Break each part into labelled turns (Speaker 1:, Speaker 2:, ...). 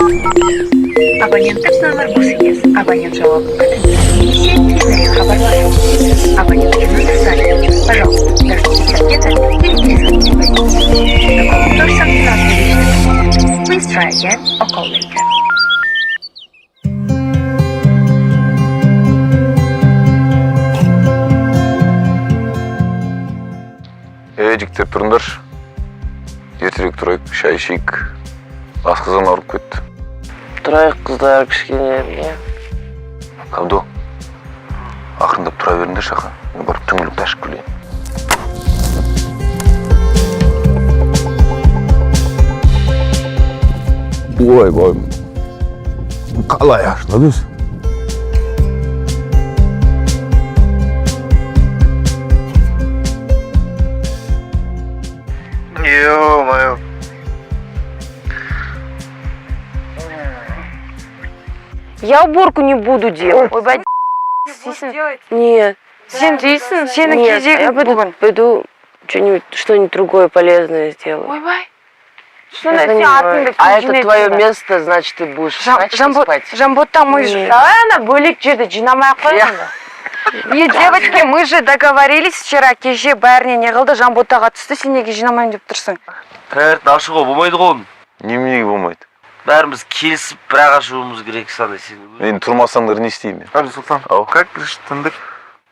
Speaker 1: Абоненттік нөмір бос емес. Абонент жауабын күтіңіз немесе кейінірек хабарласыңыз. Абонентский номер занят. Пожалуйста, дождитесь ответа или перезвоните позднее. The call person cannot be reached at the moment. Please try again or call later.
Speaker 2: Ей, жігіттер, тұрыңдаршы. Ертерек тұрайық, шай ішейік. Асқазан ауырып кетті.
Speaker 3: Тұрайық, қыздар, кішкене, иә.
Speaker 2: Қабдо, ақырындап тұра беріңдер, шақа. Мен барып түңілікті ашып келейін. Ойбай, қалай ашылады өзі?
Speaker 4: Ё-моё.
Speaker 5: Я уборку не буду делать. Ойбай, істейсің. Нет.
Speaker 6: Сен дейсің, сенің
Speaker 5: Нет,
Speaker 6: кезегің
Speaker 5: я пойду,
Speaker 6: бүгін.
Speaker 5: Пойду что-нибудь, что-нибудь другое полезное сделаю.
Speaker 6: Ойбай.
Speaker 5: Я
Speaker 6: Сонда сен
Speaker 5: занимаюсь.
Speaker 6: артыңды
Speaker 3: А
Speaker 6: кім
Speaker 3: это
Speaker 6: жинайды
Speaker 3: твое
Speaker 6: сонда?
Speaker 3: место, значит, ты будешь спать. Спать.
Speaker 6: Жанбота, мы же...
Speaker 5: Нет.
Speaker 6: Давай ана бөлек жерді жинамай ақ қояйық онда. Не, девочки, мы же договорились вчера, кеше бәріне не қылды, Жанботаға түсті, сен неге жинамаймын деп тұрсың?
Speaker 7: Таңертең ашуға болмайды ғой оны.
Speaker 2: Неменеге болмайды?
Speaker 7: Бәріміз келісіп, бірақ ашуымыз керек сондай сен.
Speaker 2: Енді тұрмасаңдар, не істеймін мен?
Speaker 4: Султан,
Speaker 2: Ау.
Speaker 4: Как говоришь, түндік?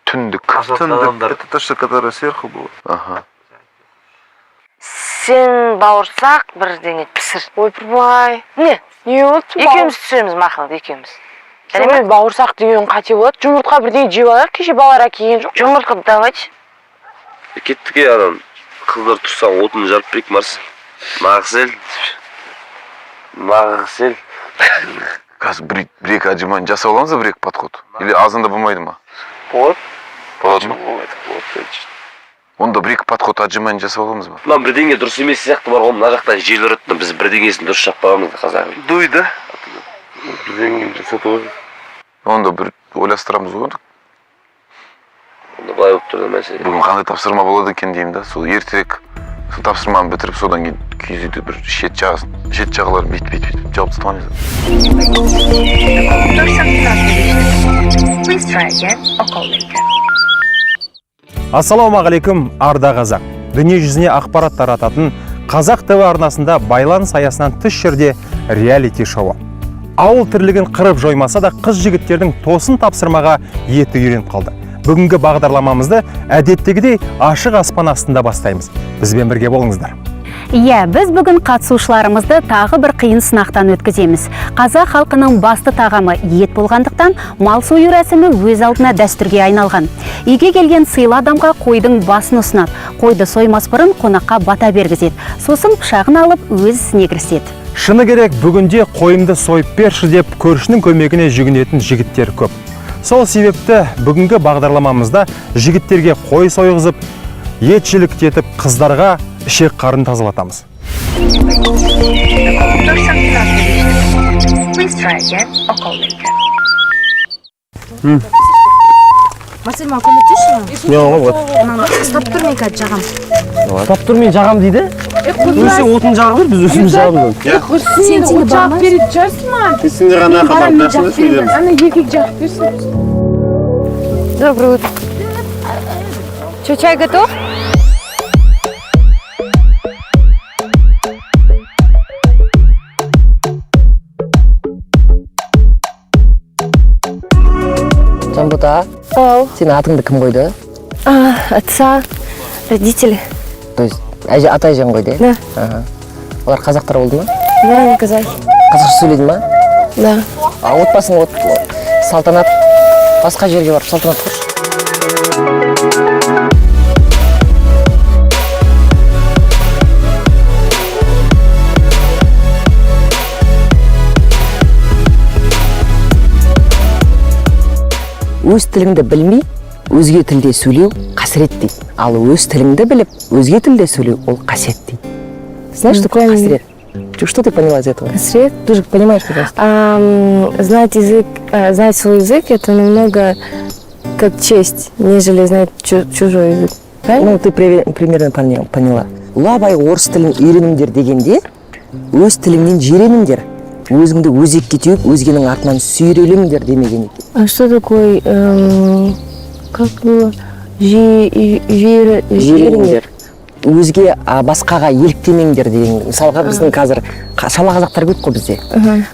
Speaker 2: Түндік.
Speaker 7: Ашатын
Speaker 4: Түндік.
Speaker 7: адамдар.
Speaker 4: Это то, что которое сверху было.
Speaker 2: Аха.
Speaker 3: Сен бауырсақ бірдеңе пісір.
Speaker 5: Ойпырбай.
Speaker 3: Не?
Speaker 5: Не болды?
Speaker 3: Екеуміз түсіреміз, мақұл, екеуміз. Жарай ма?
Speaker 5: Мен бауырсақ деген қате болады. Жұмыртқа бірдеңе жеп алайық. Кеше балалар әкелген жоқ.
Speaker 3: Жұмыртқа давайте.
Speaker 7: Кеттік, ей, анан қыздар тұрсаң, отын жарып берейік, Марс. Марсель. Марсель.
Speaker 2: Қазір бір екі отжимание жасап аламыз ба, бір екі подход? Или азанда болмайды ма?
Speaker 7: Болады.
Speaker 2: Болады ма?
Speaker 7: Болмайды, болады.
Speaker 2: Онда бір екі подход отжимание жасап аламыз ба?
Speaker 7: Мына бірдеңе дұрыс емес сияқты бар ғой, мына жақтан жел ұрады, біз бірдеңесін дұрыс жаппағанбыз қазақ.
Speaker 4: Дуй, да?
Speaker 7: Бірдеңе жасады ғой.
Speaker 2: Онда бір ойластырамыз ғой онда.
Speaker 7: Онда былай болып тұр да мәселе.
Speaker 2: Бүгін қандай тапсырма болады екен деймін да, сол ертерек сол тапсырманы бітіріп, содан кейін киіз үйді бір шет жағасын, шет жағаларын бүйтіп, бүйтіп, бүйтіп жауып тастаған.
Speaker 1: The call person cannot be reached at the moment. Please try again or call later.
Speaker 8: Ассалаумағалейкум, арда қазақ! Дүние жүзіне ақпарат тарататын Қазақ ТВ арнасында байланыс аясынан тыс жерде реалити шоуы. Ауыл тірлігін қырып жоймаса да, қыз жігіттердің тосын тапсырмаға еті үйреніп қалды. Бүгінгі бағдарламамызды әдеттегідей ашық аспан астында бастаймыз. Бізбен бірге болыңыздар.
Speaker 9: Иә, біз бүгін қатысушыларымызды тағы бір қиын сынақтан өткіземіз. Қазақ халқының басты тағамы ет болғандықтан, мал сою рәсімі өз алдына дәстүрге айналған. Үйге келген сыйлы адамға қойдың басын ұсынады. Қойды соймас бұрын қонаққа бата бергізеді. Сосын пышағын алып өз ісіне кіріседі.
Speaker 8: Шыны керек, бүгінде қойымды сойып берші деп көршінің көмегіне жүгінетін жігіттер көп. Сол себепті бүгінгі бағдарламамызда жігіттерге қой сойғызып, ет жіліктетіп, қыздарға ішек қарын тазалатамыз.
Speaker 1: The call person cannot be reached at the moment. Please try again or call later.
Speaker 10: Марсель, маған көмектесші.
Speaker 7: Не ғой?
Speaker 10: Мынаны ұстап тұр, мен қазір жағамын.
Speaker 7: Ұстап тұр, мен жағам дейді. Өзі отын жағып бер, біз өзіміз жағамыз.
Speaker 10: Сен де барма.
Speaker 6: Беретін шығарсың маған.
Speaker 4: Сендер ана
Speaker 6: Мен барамын, мен жағып беремін. Ана еркек жағып берсін.
Speaker 5: Доброе утро.
Speaker 6: Че, чай готов?
Speaker 3: Жанбота,
Speaker 5: Ау.
Speaker 3: сенің атыңды кім қойды?
Speaker 5: А, отца, родители.
Speaker 3: То есть әже, ата әжең қойды, иә?
Speaker 5: Да.
Speaker 3: Аха. Олар қазақтар болды ма?
Speaker 5: Да, они казахи.
Speaker 3: Қазақша сөйлейді ма?
Speaker 5: Да.
Speaker 3: А отбасың от, салтанат, басқа жерге барып салтанат құршы. Өз тіліңді білмей, өзге тілде сөйлеу қасірет дейді. Ал өз тіліңді біліп, өзге тілде сөйлеу ол қасиет дейді. Знаешь, что такое
Speaker 5: Правильно.
Speaker 3: қасірет? Что ты поняла из этого?
Speaker 5: Қасірет?
Speaker 3: Ты же понимаешь прекрасно.
Speaker 5: Знать язык, знать свой язык, это намного как честь, нежели знать чужой язык. Правильно?
Speaker 3: Ну, ты примерно поняла. Ұлы Абай орыс тілін үйреніңдер дегенде, өз тіліңнен жиреніңдер. Өзіңді өзекке теуіп, өзгенің артынан сүйрелеңдер демеген екен.
Speaker 5: А что такое, как было?
Speaker 3: Жүйелеңдер. Өзге басқаға еліктемеңдер деген. Мысалға, біздің қазір шала қазақтар көп қой бізде.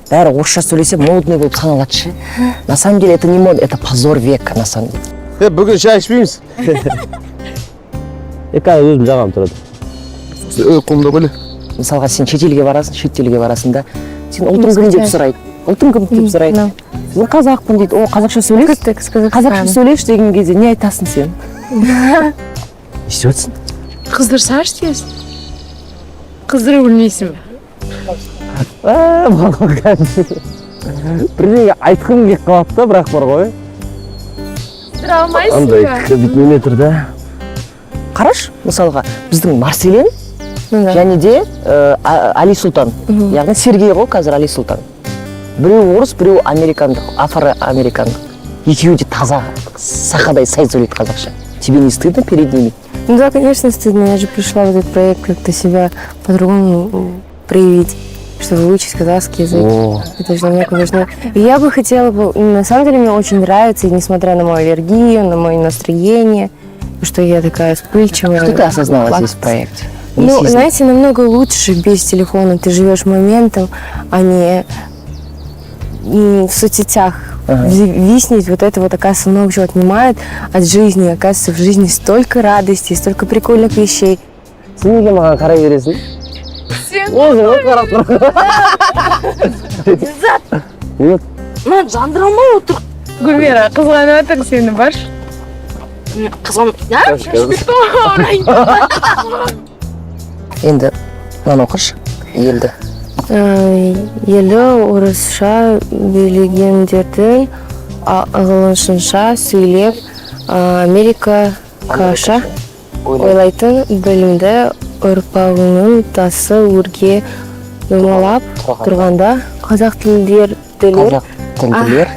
Speaker 3: Бәрі орысша сөйлесе, модный болып саналады ше. На самом деле это не мода, это позор века на самом деле.
Speaker 11: Е, бүгін шай ішпейміз.
Speaker 7: Е, қазір өзім жағамын, тұрады.
Speaker 4: Ө, қолымда бөле.
Speaker 3: Мысалға, сен шетелге барасың, шетелге барасың да, сен ұлтың кім деп сұрайды. Ұлтың кім деп сұрайды. Мен қазақпын дейді. О, қазақша сөйлеші. Қазақша сөйлеші деген кезде не айтасың сен? Не істеп жатырсың?
Speaker 10: Қыздырсаңшы тез. Қыздыра білмейсің бе?
Speaker 11: Бірдеңе айтқым келіп қалады да, бірақ бар ғой.
Speaker 10: Қыздыра алмайсың
Speaker 7: Андай
Speaker 10: ба?
Speaker 7: бүйтіп неме тұр да.
Speaker 3: Қарашы, мысалға, біздің Марселен және де Али Сұлтан, яғни Сергей ғой қазір Али Сұлтан. Біреу орыс, біреу американдық, афроамерикандық. Екеуі де таза, сақадай сай сөйлейді қазақша. Тебе не стыдно перед ними?
Speaker 5: Ну да, конечно, стыдно. Я же пришла в этот проект как-то себя по-другому проявить, чтобы выучить казахский язык.
Speaker 3: О.
Speaker 5: Это же намного важнее. И я бы хотела бы... На самом деле мне очень нравится, и несмотря на мою аллергию, на мое настроение, что я такая вспыльчивая.
Speaker 3: Что ты осознала
Speaker 5: плакать.
Speaker 3: здесь в проекте?
Speaker 5: Ну,
Speaker 3: Не
Speaker 5: знаете, намного лучше без телефона. Ты живешь моментом, а не в соцсетях. Виснет, вот это вот, оказывается, много чего отнимает от жизни. Оказывается, в жизни столько радости, столько прикольных вещей.
Speaker 3: Сен неге маған қарай бересің?
Speaker 10: Сен
Speaker 3: Өзің ғой қарап тұр. Нет.
Speaker 10: Мына жандыра алмай отыр. Гүлмира, қызғанып жатыр сені, баршы. Қызғанып, а?
Speaker 3: Енді мынаны оқышы, елді.
Speaker 5: Елі орысша билегендердің ағылшынша сөйлеп, америкаша ойлайтын білімді ұрпағының тасы өрге домалап тұрғанда қазақ тілдер
Speaker 3: Қазақ тілділер,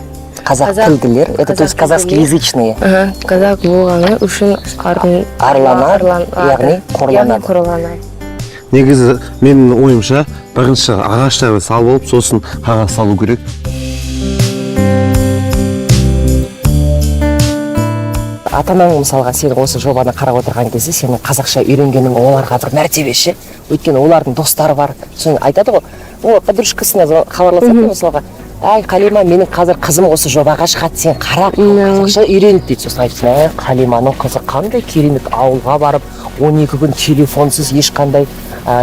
Speaker 3: қазақ тілділер, это то есть казахскоязычные.
Speaker 5: Ага, қазақ болғаны үшін
Speaker 3: Арланады, яғни қорланады.
Speaker 5: Яғни қорланады.
Speaker 11: Негізі менің ойымша, бірінші ағаштарды салып алып, сосын қағаз салу керек.
Speaker 3: Ата-анаң мысалға сен осы жобаны қарап отырған кезде сенің қазақша үйренгенің оларға бір мәртебе ше. Өйткені олардың достары бар. Соны айтады ғой, о, подружкасына хабарласады ғой мысалға. Ай, Қалима, менің қазір қызым осы жобаға шығады, сен қара, қазақша үйренді дейді. Сосын айтады, мә, Қалиманың қызы қандай керемет, ауылға барып 12 күн телефонсыз, ешқандай,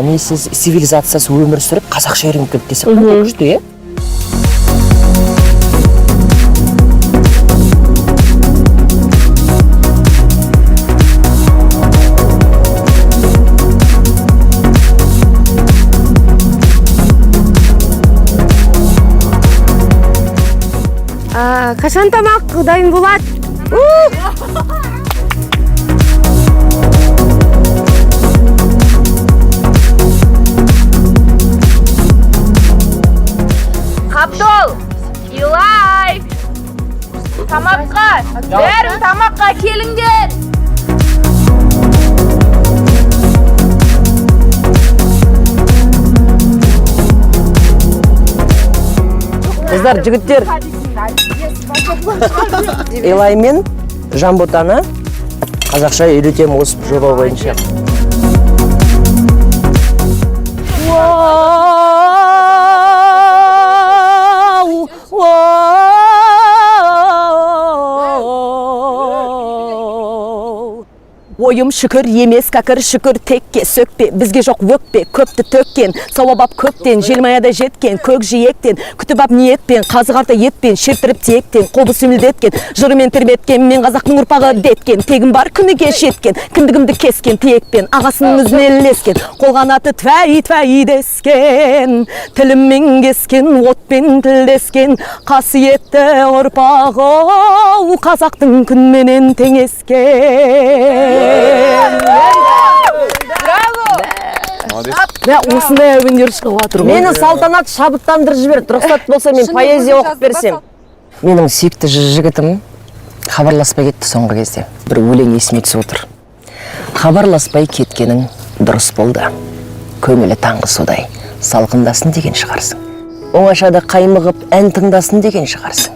Speaker 3: несіз, цивилизациясыз өмір сүріп қазақша үйреніп келді десе, қандай күшті, е?
Speaker 5: Қашан тамақ дайын болады?
Speaker 10: Қабдол, Илай, тамаққа, бәрің тамаққа келіңдер.
Speaker 3: Қыздар, жігіттер, Илай мен Жанботаны қазақша үйретемін осы жоба бойынша. Уау, уау. Ойым шүкір емес кәкір, шүкір текке сөкпе, бізге жоқ өкпе, көпті төккен, сауап ап көптен, желмаяда жеткен, көк жиектен, күтіп ап ниетпен, қазы қарта етпен, шертіріп тиектен, қобыз сүмілдеткен, жырымен тербеткен, мен қазақтың ұрпағы деткен, тегім бар күніге жеткен, кіндігімді кескен тиекпен, ағасының ізіне ілескен, қолғанаты твәй твәй дескен, тіліммен кескен, отпен тілдескен, қасиетті ұрпағы қазақтың күнменен теңескен.
Speaker 10: Мә, осындай әуендер шығып жатыр ғой.
Speaker 3: Мені Салтанат шабыттандырып жіберді. Рұқсат болса, мен поэзия оқып берсем. Менің сүйікті жігітім хабарласпай кетті соңғы кезде. Бір өлең есіме түсіп отыр. Хабарласпай кеткенің дұрыс болды. Көңілі таңғы судай салқындасын деген шығарсың. Оңашада қаймығып ән тыңдасын деген шығарсың.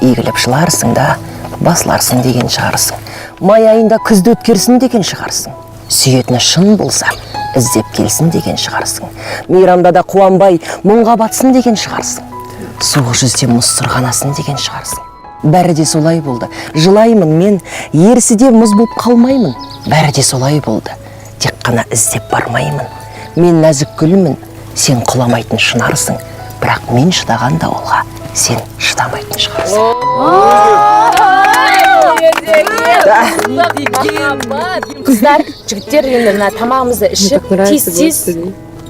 Speaker 3: Игіліп жыларсың да басыларсың деген шығарсың. Май айында күзді өткерсін деген шығарсың. Сүйетіні шын болса, іздеп келсін деген шығарсың. Мейрамда да қуанбай, мұңға батсын деген шығарсың. Суық жүзде мұз сырғанасын деген шығарсың. Бәрі де солай болды. Жылаймын мен, ерсіде мұз боп қалмаймын. Бәрі де солай болды. Тек қана іздеп бармаймын. Мен нәзік гүлмін, сен құламайтын шынарсың. Бірақ мен шыдаған дауылға сен шыдамайтын шығарсың.
Speaker 10: Қыздар, жігіттер, енді мына тамағымызды ішіп, тез-тез,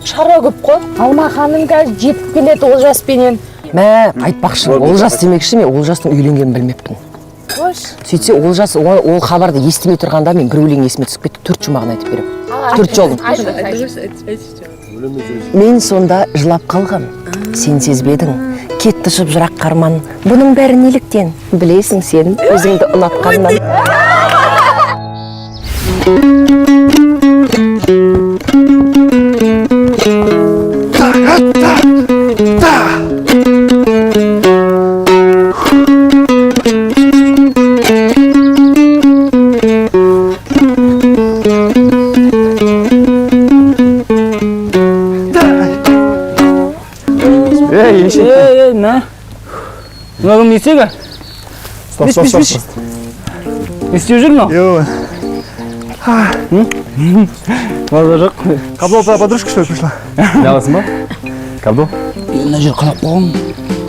Speaker 10: шаруа көп қой. Алма ханым қазір жетіп келеді Олжаспенен.
Speaker 3: Мә, айтпақшы, Олжас демекші, мен Олжастың үйленгенін білмеппін. Сөйтсе, Олжас ол хабарды естімей тұрғанда мен бір өлең есіме түсіп кетті, төрт шумағын айтып беремін. Төрт жолын. Мен сонда жылап қалғам, сен сезбедің, кетті ұшып жырақ қарман. Бұның бәрі неліктен, білесің сен, өзіңді ұнатқаннан.
Speaker 4: Ей, есек.
Speaker 12: Ей, ей, мә. Мынау кімнің есегі?
Speaker 4: Стоп, стоп, стоп, стоп.
Speaker 12: Не істеп жүр мынау?
Speaker 4: Йо.
Speaker 12: Базар жоқ.
Speaker 4: Қабдол, твоя подружка, что ли, пришла?
Speaker 8: Не аласың ба? Қабдол?
Speaker 12: Мына жер қалап қойған.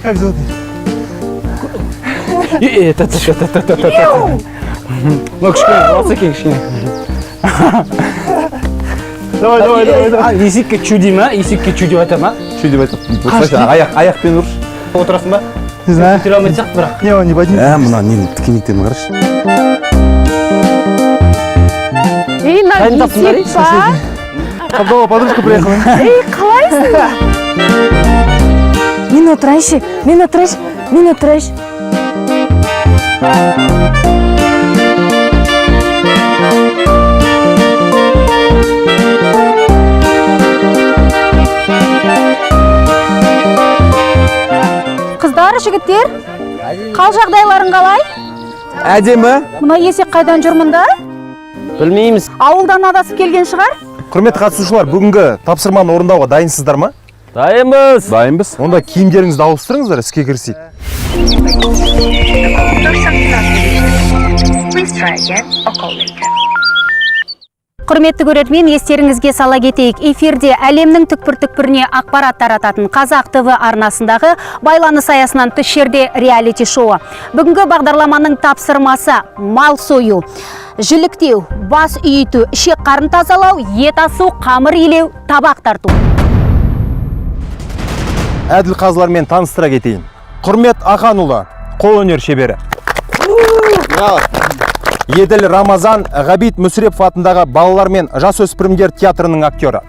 Speaker 4: Как зовут?
Speaker 12: Е, та, та, та, та, та, та, та. Мынау кішкене баласы екен, кішкене.
Speaker 4: Давай, давай, давай, давай.
Speaker 12: Есекке чу дей ма? Есекке чу деп айта ма?
Speaker 2: Чу деп айтады. Аяқпен ұршы.
Speaker 12: Отырасың ба?
Speaker 4: Не знаю.
Speaker 12: Көтере алмайтын сияқты бірақ.
Speaker 4: Не, он не поднимет.
Speaker 11: Ә, мына ненің тікенектерін қарашы.
Speaker 10: Ей, мынау есек па?
Speaker 4: Қабдолова подружка приехала.
Speaker 10: Ей, қалайсың?
Speaker 5: Мен отырайыншы, мен отырайыншы, мен отырайыншы.
Speaker 9: Қыздар, жігіттер, қал жағдайларың қалай?
Speaker 4: Әдемі.
Speaker 9: Мына есек қайдан жүр мұнда?
Speaker 7: Білмейміз.
Speaker 9: Ауылдан адасып келген шығар?
Speaker 8: Құрметті қатысушылар, бүгінгі тапсырманы орындауға дайынсыздар ма?
Speaker 7: Дайынбыз.
Speaker 2: Дайынбыз.
Speaker 8: Онда киімдеріңізді ауыстырыңыздар, іске кірісейік.
Speaker 1: Please try again or call later.
Speaker 9: Құрметті көрермен, естеріңізге сала кетейік. Эфирде әлемнің түкпір-түкпіріне ақпарат тарататын Қазақ ТВ арнасындағы байланыс аясынан тыс жерде реалити шоуы. Бүгінгі бағдарламаның тапсырмасы мал сою, жіліктеу, бас үйіту, ішек қарын тазалау, ет асу, қамыр илеу, табақ тарту.
Speaker 8: Әділ қазылармен таныстыра кетейін. Құрмет Аханұлы, қолөнер шебері. Еділ Рамазан, Ғабит Мүсірепов атындағы балалар мен жасөспірімдер театрының актері.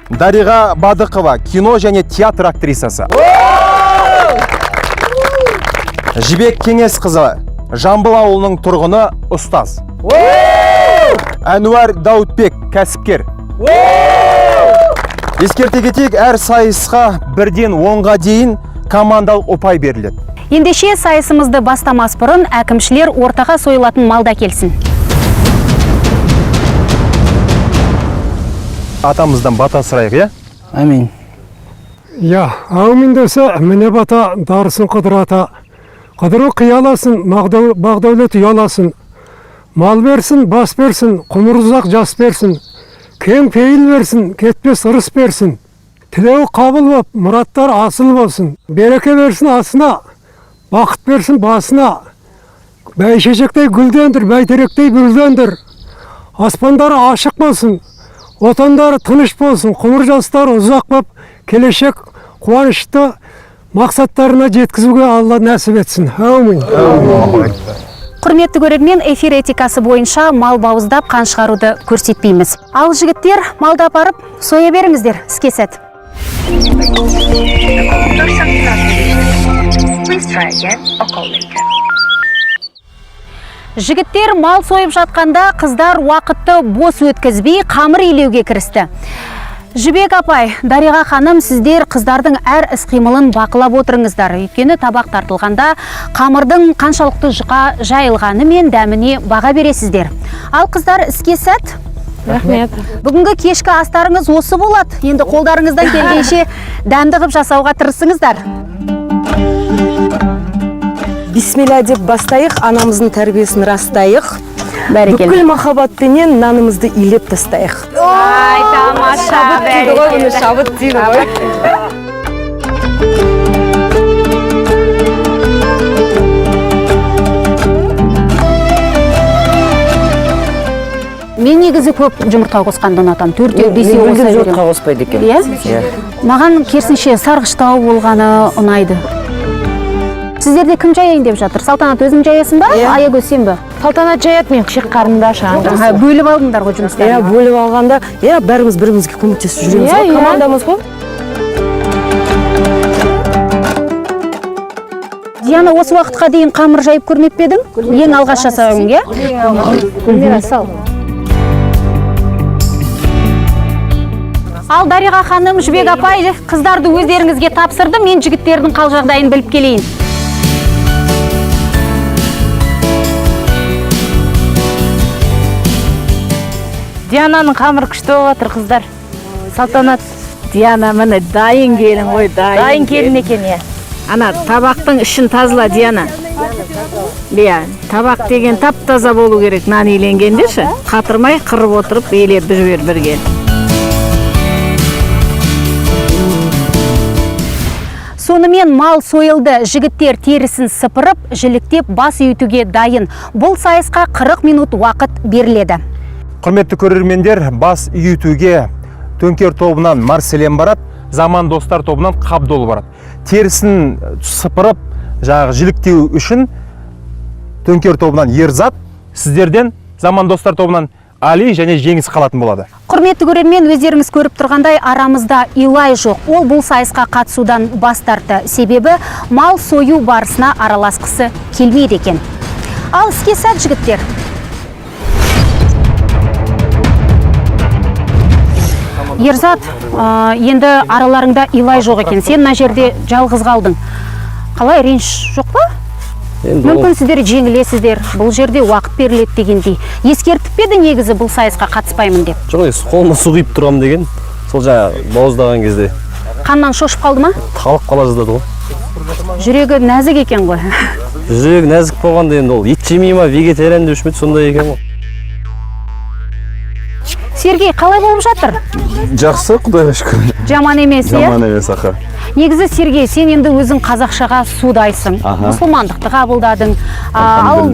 Speaker 8: Дариға Бадықова, кино және театр актрисасы. Жібек Кеңесқызы, Жамбыл ауылының тұрғыны, ұстаз. Әнуар Даутбек, кәсіпкер. Ескерте кетейік, әр сайысқа бірден 10-ға дейін командалық ұпай беріледі.
Speaker 9: Ендеше сайысымызды бастамас бұрын әкімшілер ортаға сойылатын малда келсін.
Speaker 8: Атамыздан бата сұрайық, иә?
Speaker 12: Әмин.
Speaker 13: Я, әумин десе, міне бата, дарысын қыдыр ата. Қыдыру қияласын, бағдәулет ұяласын. Мал берсін, бас берсін, құмыр ұзақ жас берсін. Кең пейіл берсін, кетпес ырыс берсін. Тілеуі қабыл боп, мұраттар асыл болсын. Береке берсін асына, бақыт берсін басына. Бәйшешектей гүлдендір, бәйтеректей бүлдендір. Аспандары ашық болсын, отандары тыныш болсын, құмыр жастары ұзақ боп, келешек қуанышты мақсаттарына жеткізуге Алла нәсіп етсін. Әумин.
Speaker 9: Құрметті көрермен, эфир этикасы бойынша мал бауыздап қан шығаруды көрсетпейміз. Ал жігіттер, малды апарып соя беріңіздер, іске сәт. Жігіттер мал сойып жатқанда қыздар уақытты бос өткізбей қамыр илеуге кірісті. Жібек апай, Дариға ханым, сіздер қыздардың әр іс-қимылын бақылап отырыңыздар. Өйткені табақ тартылғанда қамырдың қаншалықты жұқа жайылғаны мен дәміне баға бересіздер. Ал қыздар, іске сәт.
Speaker 10: Рахмет.
Speaker 9: Бүгінгі кешкі астарыңыз осы болады. Енді қолдарыңыздан келгенше дәмді қып жасауға тырысыңыздар.
Speaker 3: Бисмилля деп бастайық, анамыздың тәрбиесін растайық.
Speaker 9: Бәрекелді.
Speaker 3: Бүкіл махаббатпенен нанымызды илеп тастайық.
Speaker 9: Ай, тамаша.
Speaker 3: Шабыт дейді ғой, бұны шабыт дейді ғой.
Speaker 9: Мен негізі көп жұмыртқа қосқанды ұнатамын. Төртеу, бесеу
Speaker 14: Мен
Speaker 9: қоса
Speaker 14: мүлдем
Speaker 9: беремін.
Speaker 14: жұмыртқа қоспайды екен.
Speaker 9: Иә?
Speaker 14: Иә.
Speaker 9: Маған керісінше сарғыштау болғаны ұнайды. Сіздерде кім жаяйын деп жатыр? Салтанат, өзің жаясың ба? Аягөз, сен бе?
Speaker 10: Салтанат жаяды, мен шек қарындаш.
Speaker 9: Аха, бөліп алдыңдар ғой жұмыстарды.
Speaker 3: Иә, бөліп алғанда, иә, бәріміз бірімізге көмектесіп жүреміз ғой, командамыз ғой.
Speaker 9: Диана, осы уақытқа дейін қамыр жайып көрмеп пе едің? Ең алғаш жасауың, иә?
Speaker 10: Гүлмира, сал.
Speaker 9: Ал Дариға ханым, Жібек апай, қыздарды өздеріңізге тапсырды, мен жігіттердің қал жағдайын біліп келейін.
Speaker 10: Диананың қамыры күшті болып жатыр, қыздар. Салтанат.
Speaker 15: Диана, міне дайын келін ғой, дайын.
Speaker 10: Дайын келін екен, иә.
Speaker 15: Ана табақтың ішін тазала, Диана. Иә, табақ деген тап-таза болу керек, нан иленгенде ше. Қатырмай қырып отырып, елеп жібер бірге.
Speaker 9: Сонымен мал сойылды, жігіттер терісін сыпырып, жіліктеп бас үйітуге дайын. Бұл сайысқа 40 минут уақыт беріледі.
Speaker 8: Құрметті көрермендер, бас үйітуге Төңкер тобынан Марселен барады, Заман достар тобынан Қабдол барады. Терісін сыпырып, жаңағы жіліктеу үшін Төңкер тобынан Ерзат, сіздерден Заман достар тобынан Али және Жеңіс қалатын болады.
Speaker 9: Құрметті көрермен, өздеріңіз көріп тұрғандай, арамызда Илай жоқ. Ол бұл сайысқа қатысудан бас тартты. Себебі мал сою барысына араласқысы келмейді екен. Ал іске сәт, жігіттер. Ерзат, енді араларыңда Илай жоқ екен. Сен мына жерде жалғыз қалдың. Қалай, реніш жоқ па? Мүмкін сіздер жеңілесіздер, бұл жерде уақыт беріледі дегендей. Ескертіп пе еді негізі бұл сайысқа қатыспаймын деп?
Speaker 7: Жоқ, қолыма су құйып тұрам деген, сол жаңа бауыздаған кезде.
Speaker 9: Қаннан шошып қалды ма?
Speaker 7: Талып қала жаздады ғой.
Speaker 9: Жүрегі нәзік екен ғой.
Speaker 7: Жүрегі нәзік болғанда енді ол ет жемей ма, вегетариан деуші ме еді, сондай екен ғой.
Speaker 9: Сергей, қалай болып жатыр?
Speaker 16: Жақсы, Құдайға шүкір.
Speaker 9: Жаман емес, иә?
Speaker 16: Жаман емес, аха.
Speaker 9: Негізі, Сергей, сен енді өзің қазақшаға судайсың. Мұсылмандықты қабылдадың. Ал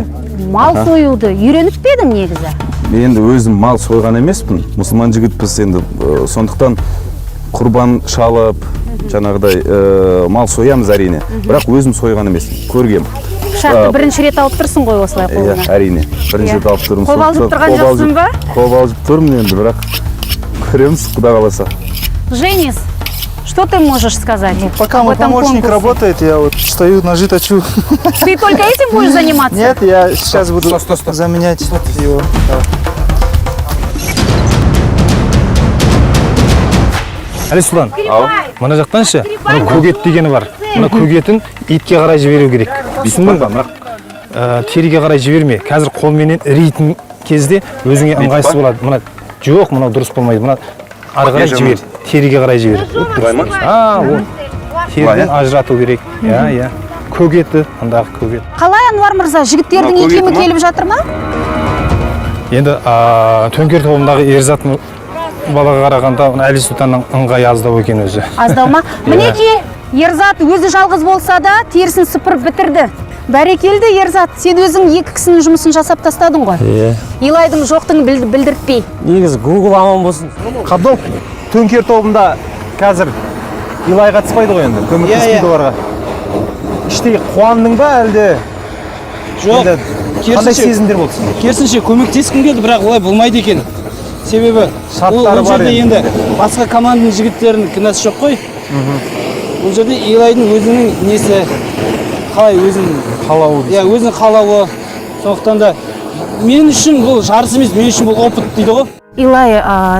Speaker 9: мал союды үйреніп пе едің негізі?
Speaker 16: Мен енді өзім мал сойған емеспін. Мұсылман жігітпіз енді, сондықтан құрбан шалып, жаңағыдай мал соямыз әрине. Бірақ өзім сойған емеспін, көргем.
Speaker 9: Пышақты бірінші рет алып тұрсың ғой осылай қолыңа.
Speaker 16: Иә, әрине. Бірінші рет алып тұрмын.
Speaker 9: Қобалжып тұрған жоқсың ба?
Speaker 16: Қобалжып тұрмын енді, бірақ көреміз, Құдай қаласа.
Speaker 9: Женис, что ты можешь сказать?
Speaker 4: Ну, пока мой помощник работает, я вот стою, ножи точу.
Speaker 9: Ты только этим будешь заниматься?
Speaker 4: Нет, я сейчас буду заменять его.
Speaker 12: Әли Сұлтан, мына жақтан ше, мына көк ет дегені бар. Мына көк етін итке қарай жіберу керек. Түсіндің ба? Бірақ теріге қарай жіберме. Қазір қолменен ірейтін кезде өзіңе ыңғайсыз болады. Мына жоқ, мынау дұрыс болмайды. Мына ары қарай жібер, теріге қарай жібер.
Speaker 2: Былай ма?
Speaker 12: О. Теріден ажырату керек. Иә, иә. Көк еті, мындағы көк ет.
Speaker 9: Қалай, Ануар мырза, жігіттердің икемі келіп жатыр ма?
Speaker 12: Енді Төңкер тобындағы Ерзат балаға қарағанда Әли Сұлтанның ыңғайы аздау екен өзі.
Speaker 9: Аздау ма? Мінекей, Ерзат өзі жалғыз болса да терісін сыпырып бітірді. Бәрекелді, Ерзат, сен өзің екі кісінің жұмысын жасап тастадың ғой.
Speaker 7: Иә.
Speaker 9: Илайдың жоқтығын білдіртпей.
Speaker 7: Негізі Google аман болсын.
Speaker 8: Қабдол, Төңкер тобында қазір Илай қатыспайды ғой енді, көмектеспейді оларға. Іштей қуандың ба әлде?
Speaker 17: Жоқ.
Speaker 8: Қандай сезімдер болды сізде?
Speaker 17: Керісінше көмектескім келді, бірақ олай болмайды екен. Себебі
Speaker 8: шарттары
Speaker 17: ол
Speaker 8: бар
Speaker 17: жерде енді басқа команданың жігіттерінің кінәсі жоқ қой. Бұл жерде Илайдың өзінің несі, қалай өзінің
Speaker 8: қалауы.
Speaker 17: Иә, өзінің қалауы. Сондықтан да мен үшін бұл жарыс емес, мен үшін бұл опыт дейді ғой.
Speaker 9: Илай,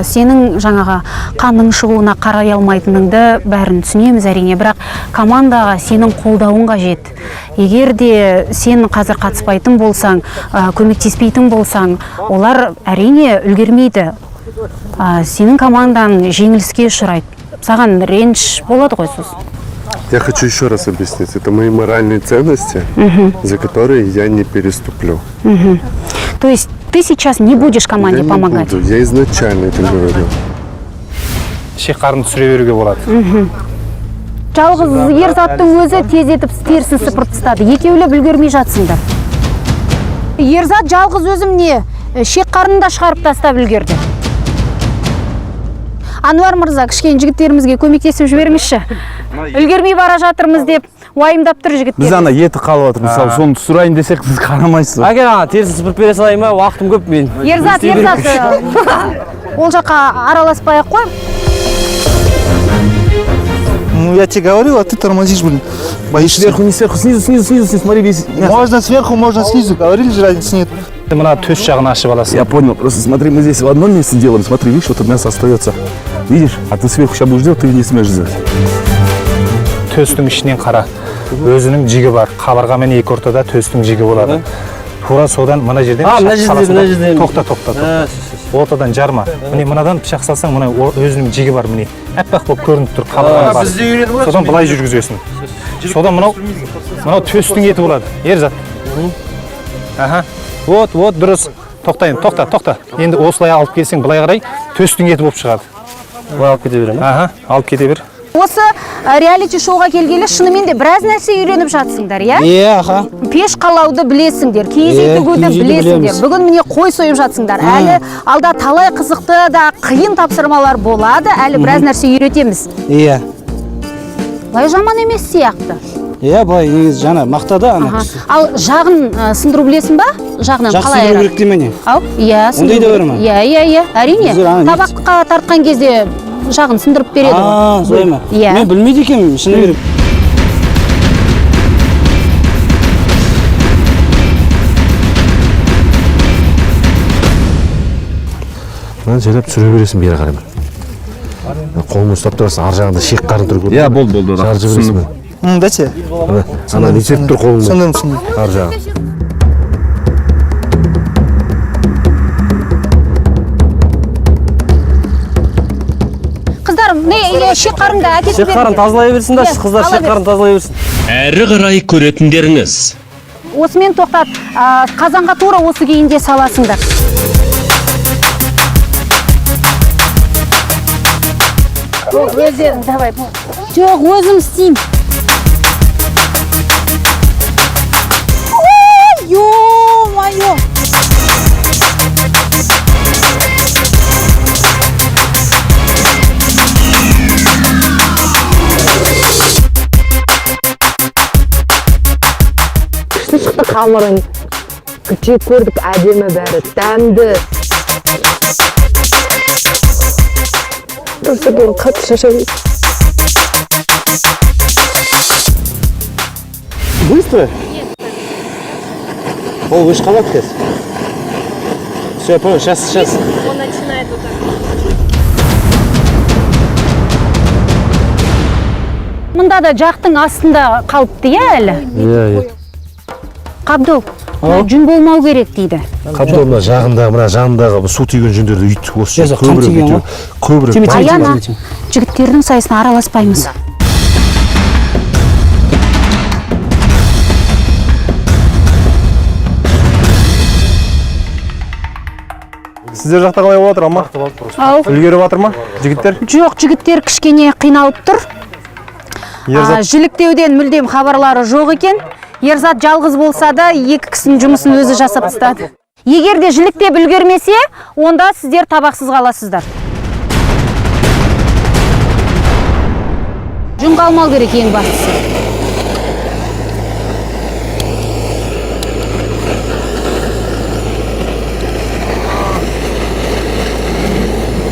Speaker 9: сенің жаңағы қанның шығуына қарай алмайтыныңды бәрін түсінеміз әрине, бірақ командаға сенің қолдауың қажет. Егер де сен қазір қатыспайтын болсаң, көмектеспейтін болсаң, олар әрине үлгермейді. Сенің командаң жеңіліске ұшырайды. Саған реніш болады ғой сосын.
Speaker 14: Я хочу еще раз объяснить. Это мои моральные ценности, за которые я не переступлю.
Speaker 9: Мгм. То есть ты сейчас не будешь команде
Speaker 14: Я не
Speaker 9: помогать?
Speaker 14: буду. Я изначально это говорил.
Speaker 12: Шек қарын түсіре беруге болады.
Speaker 9: Жалғыз Ерзаттың өзі тездетіп терісін сыпырып тастады. Екеулеп үлгермей жатсыңдар. Ерзат жалғыз өзім не шек қарнын да шығарып тастап үлгерді. Ануар мырза, кішкене жігіттерімізге көмектесіп жіберіңізші. Үлгермей бара жатырмыз деп уайымдап тұр жігіттер.
Speaker 16: Біз ана еті қалып жатыр, мысалы, соны сұрайын десек, сіз қарамайсыз.
Speaker 17: Әке, ана терісін сыпырып бере салайын ба? Уақытым көп мен.
Speaker 9: Ерзат, Ерзат, ол жаққа араласпай ақ қой.
Speaker 4: Ну, я тебе говорил, а ты тормозишь, блин. Боишься.
Speaker 16: Сверху, не сверху, снизу, снизу, снизу, смотри, весь мясо.
Speaker 4: Можно сверху, можно снизу. Говорили же, разницы нет.
Speaker 12: Мына төс жағын ашып аласың.
Speaker 16: Я понял, просто смотри, мы здесь в одном месте делаем, смотри, видишь, вот мясо остается. Видишь, а ты сверху сейчас будешь делать, ты не сможешь сделать.
Speaker 12: Төстің ішінен қара. Өзінің жігі бар. Қабырға мен екі ортада төстің жігі болады. Тура содан мына жерден
Speaker 17: А, мына
Speaker 12: пышақ
Speaker 17: жерде,
Speaker 12: саласың
Speaker 17: мына
Speaker 12: да.
Speaker 17: жерде.
Speaker 12: Тоқта, тоқта, тоқта. Ортадан жарма. Міне мынадан пышақ салсаң, мына өзінің жігі бар, міне. Аппақ болып көрініп тұр, қабырғаның басы.
Speaker 17: Бізде үйреніп алады.
Speaker 12: Содан былай жүргізесің. Содан мынау төстің еті болады. Ерзат. Аха. Вот, вот, дұрыс. Тоқта енді, тоқта, тоқта. Енді осылай алып келсең, былай қарай төстің еті болып шығады.
Speaker 17: Былай алып кете беремін.
Speaker 12: Аха, алып кете бер.
Speaker 9: Осы реалити шоуға келгелі шынымен де біраз нәрсе үйреніп жатсыңдар, иә?
Speaker 17: Иә, аха.
Speaker 9: Пеш қалауды білесіңдер, киіз үй
Speaker 17: Иә,
Speaker 9: тігуді
Speaker 17: киіз үйді
Speaker 9: білесіңдер.
Speaker 17: білеміз.
Speaker 9: Бүгін міне қой сойып жатсыңдар. Әлі алда талай қызықты да қиын тапсырмалар болады, әлі біраз нәрсе үйретеміз.
Speaker 17: Иә.
Speaker 9: Былай жаман емес сияқты.
Speaker 17: Иә, былай негізі жаңа мақтады ана
Speaker 9: Аха.
Speaker 17: кісі.
Speaker 9: Ал жағын сындыру білесің ба? Жағынан
Speaker 17: Жақ
Speaker 9: қалай
Speaker 17: сындыру
Speaker 9: айырады?
Speaker 17: керек дей ме не?
Speaker 9: Ау, иә,
Speaker 17: Ондай
Speaker 9: сындыру
Speaker 17: да бар
Speaker 9: керек.
Speaker 17: ма?
Speaker 9: Иә, иә, иә, әрине.
Speaker 17: Біздер ана
Speaker 9: Табаққа тартқан кезде жағын сындырып береді
Speaker 17: А,
Speaker 9: ғой.
Speaker 17: солай ма?
Speaker 9: Иә.
Speaker 17: Мен білмейді екенмін, шыны керек.
Speaker 11: Мынаны жайлап түсіре бересің бері қарай. Қолыңмен ұстап тұрасың, ар жағында шек қарын тұр.
Speaker 16: Иә, болды, болды.
Speaker 11: Жарып жібересің.
Speaker 4: Дайте.
Speaker 11: Ана не істеп тұр қолыңмен?
Speaker 4: Түсіндім, түсіндім.
Speaker 11: Ар жағын.
Speaker 9: Қыздар, не, шек қарынды әкетіп
Speaker 17: Шек қарын тазалай берсін да,
Speaker 9: Иә,
Speaker 17: қыздар
Speaker 9: ала
Speaker 17: шек қарын
Speaker 9: берсін.
Speaker 17: тазалай берсін.
Speaker 18: Әрі қарай көретіндеріңіз.
Speaker 9: Осымен тоқтат. Қазанға тура осы күйінде саласыңдар. Өздерің, давай. Жоқ, өзім істеймін. Ой, ё-моё!
Speaker 3: Күшті шықты қамырың. Жеп көрдік, әдемі бәрі, дәмді. Просто бүгін қатты шаршадым.
Speaker 11: Быстро? Ол өшіп қалады қазір. Все, я понял, сейчас, сейчас.
Speaker 10: Он начинает вот так.
Speaker 9: Мында да жақтың астында қалыпты, иә, әлі?
Speaker 11: Иә, иә.
Speaker 9: Қабдол, мына жүн болмау керек дейді.
Speaker 11: Қабдол, мына жағындағы, мына жағындағы су тиген жүндерді үйт, осы
Speaker 17: Иә, қан
Speaker 11: көбірек
Speaker 17: тиген
Speaker 11: үйту,
Speaker 17: ғой.
Speaker 11: көбірек.
Speaker 17: Тиме, тиме,
Speaker 9: Аяна,
Speaker 17: тиме.
Speaker 9: жігіттердің сайысына араласпаймыз.
Speaker 8: Сіздер жақта қалай болып жатыр, Алма?
Speaker 9: Ау.
Speaker 8: Үлгеріп жатыр ма, жігіттер?
Speaker 9: Жоқ, жігіттер кішкене қиналып тұр.
Speaker 8: Ерзат.
Speaker 9: Жіліктеуден мүлдем хабарлары жоқ екен. Ерзат жалғыз болса да, екі кісінің жұмысын өзі жасап тастады. Егер де жіліктеп үлгермесе, онда сіздер табақсыз қаласыздар. Жүн қалмау керек ең бастысы.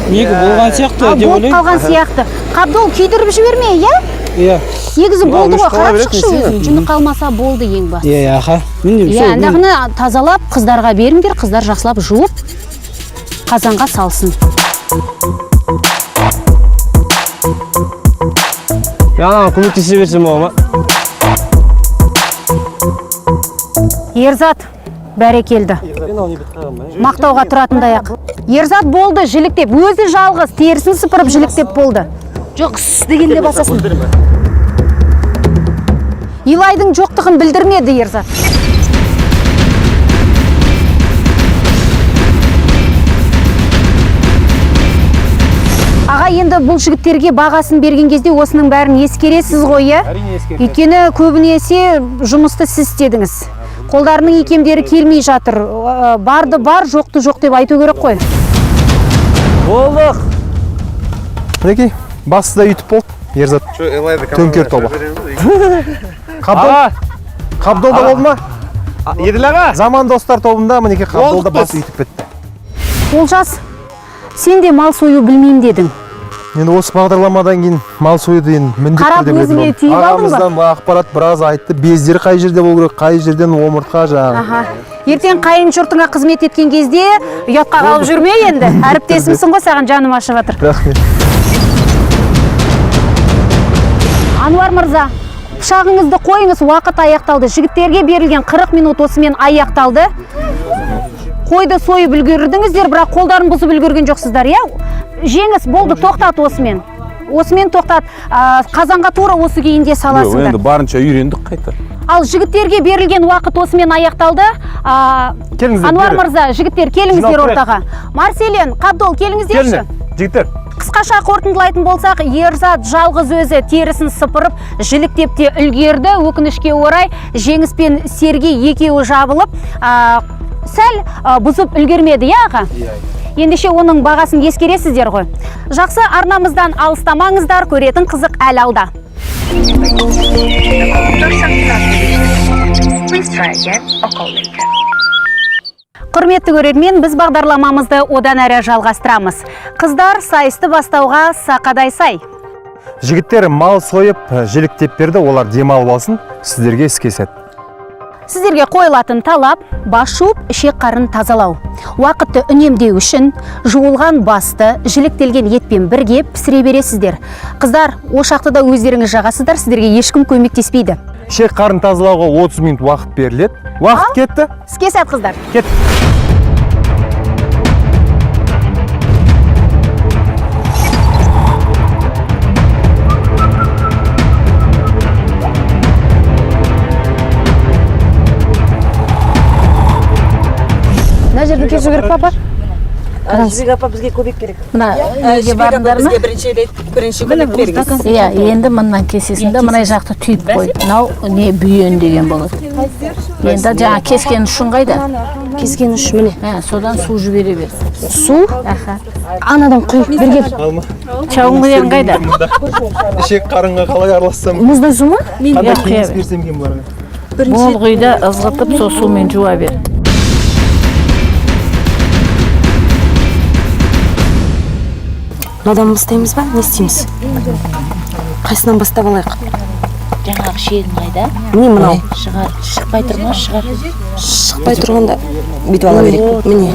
Speaker 17: Екі болған сияқты
Speaker 9: Ал
Speaker 17: деп
Speaker 9: болып
Speaker 17: ойлаймын.
Speaker 9: қалған сияқты. Қабдол, күйдіріп жіберме, иә?
Speaker 17: Иә.
Speaker 9: Негізі
Speaker 17: Мынау
Speaker 9: болды
Speaker 17: өшіп
Speaker 9: ғой,
Speaker 17: қала
Speaker 9: қарап
Speaker 17: беретін
Speaker 9: шықшы
Speaker 17: сен.
Speaker 9: өзің. Жүні қалмаса болды ең бастысы.
Speaker 17: Иә, иә, аха. Мен де
Speaker 9: Иә,
Speaker 17: сол, мен-
Speaker 9: андағыны тазалап, қыздарға беріңдер, қыздар жақсылап жуып. Қазанға салсын.
Speaker 17: Ана көмектесе берсем бола ма?
Speaker 9: Ерзат, бәрекелді. Мақтауға тұратындай ақ. Ерзат болды, жіліктеп, өзі жалғыз, терісін сыпырып жіліктеп болды.
Speaker 10: Жоқ, дегенде басасың.
Speaker 9: Илайдың жоқтығын білдірмеді Ерзат. Аға, енді бұл жігіттерге бағасын берген кезде осының бәрін ескересіз ғой, иә?
Speaker 12: Әрине ескеремін.
Speaker 9: Өйткені көбінесе жұмысты сіз істедіңіз. Қолдарының икемдері келмей жатыр. Барды бар, жоқты жоқ деп айту керек қой.
Speaker 17: Болдық.
Speaker 8: Мінекей, басы да үйтіп болды. Ерзат. Төңкер тобы. Қабдол. Қабдол да болды ма?
Speaker 12: Еділ аға.
Speaker 8: Заман достар тобында мінекей Қабдол да басы үйтіп бітті.
Speaker 9: Олжас, сен де мал сою білмеймін дедің.
Speaker 8: Енді осы бағдарламадан кейін мал союды енді міндетті
Speaker 9: Қарап
Speaker 8: түрде білетін
Speaker 9: өзіңе
Speaker 8: болдым.
Speaker 9: түйіп алдың ба?
Speaker 8: Ағамыздан ақпарат біраз айтты. Бездер қай жерде болу керек, қай жерден омыртқа жаңағы.
Speaker 9: Аха. Ертең қайын жұртыңа қызмет еткен кезде ұятқа қалып жүрме енді. Әріптесімсің ғой, саған жаным ашып жатыр.
Speaker 8: Рахмет.
Speaker 9: Ануар мырза, пышағыңызды қойыңыз, уақыт аяқталды. Жігіттерге берілген 40 минут осымен аяқталды. Қойды сойып үлгердіңіздер, бірақ қолдарын бұзып үлгерген жоқсыздар, иә? Жеңіс, болды, тоқтат осымен. Осымен тоқтат. Қазанға тура осы күйінде саласыңдар.
Speaker 16: Енді барынша үйрендік қайта.
Speaker 9: Ал жігіттерге берілген уақыт осымен аяқталды.
Speaker 8: Келіңіздер,
Speaker 9: Ануар
Speaker 8: бері.
Speaker 9: мырза, жігіттер, келіңіздер
Speaker 8: Жиналып
Speaker 9: ортаға. Марселен, Қабдол, келіңіздерші.
Speaker 8: Келіңдер, жігіттер.
Speaker 9: Қысқаша қорытындылайтын болсақ, Ерзат жалғыз өзі терісін сыпырып, жіліктеп те үлгерді. Өкінішке орай, Жеңіс пен Сергей екеуі жабылып, сәл бұзып үлгермеді, иә, аға? Ендеше оның бағасын ескересіздер ғой. Жақсы, арнамыздан алыстамаңыздар, көретін қызық әлі алда. Құрметті көрермен, біз бағдарламамызды одан әрі жалғастырамыз. Қыздар сайысты бастауға сақадай сай.
Speaker 8: Жігіттер мал сойып, жіліктеп берді, олар демалып алсын, сіздерге іске сәт.
Speaker 9: Сіздерге қойылатын талап бас жуып, ішек қарын тазалау. Уақытты үнемдеу үшін жуылған басты жіліктелген етпен бірге пісіре бересіздер. Қыздар, ошақты да өздеріңіз жағасыздар, сіздерге ешкім көмектеспейді.
Speaker 8: Ішек қарын тазалауға 30 минут уақыт беріледі. Уақыт кетті.
Speaker 9: Іске сәт, қыздар.
Speaker 8: Кет.
Speaker 10: Мына жерден кесу керек па, апа?
Speaker 3: Жібек апа, бізге көмек керек.
Speaker 15: Мына неге бардыңдар ма?
Speaker 3: Бізге бірінші рет, бірінші көмек беріңіз.
Speaker 15: Иә, енді мындан кесесің де, мына жақты түйіп қой. Мынау не бүйен деген болады. Енді жаңа кескен ұшын қайда?
Speaker 5: Кескен ұш міне.
Speaker 15: Ә, содан су жібере бер.
Speaker 5: Су?
Speaker 15: Аха.
Speaker 5: Анадан құй, бірге.
Speaker 15: Чауыңгерің қайда?
Speaker 8: Ішек қарынға қалай аралассам?
Speaker 5: Мұздай су ма?
Speaker 8: Қандай кеңес берсем екен бұларға?
Speaker 15: Мол құйда ызғытып, сол сумен жуа бер.
Speaker 5: Мынадан бастаймыз ба? Не істейміз? Қайсынан бастап алайық?
Speaker 10: Жаңағы шегін қайда?
Speaker 5: Міне мынау.
Speaker 10: Шығар, шықпай тұр ма? Шығар.
Speaker 5: Шықпай тұрғанда бүйтіп ала берейік. Міне.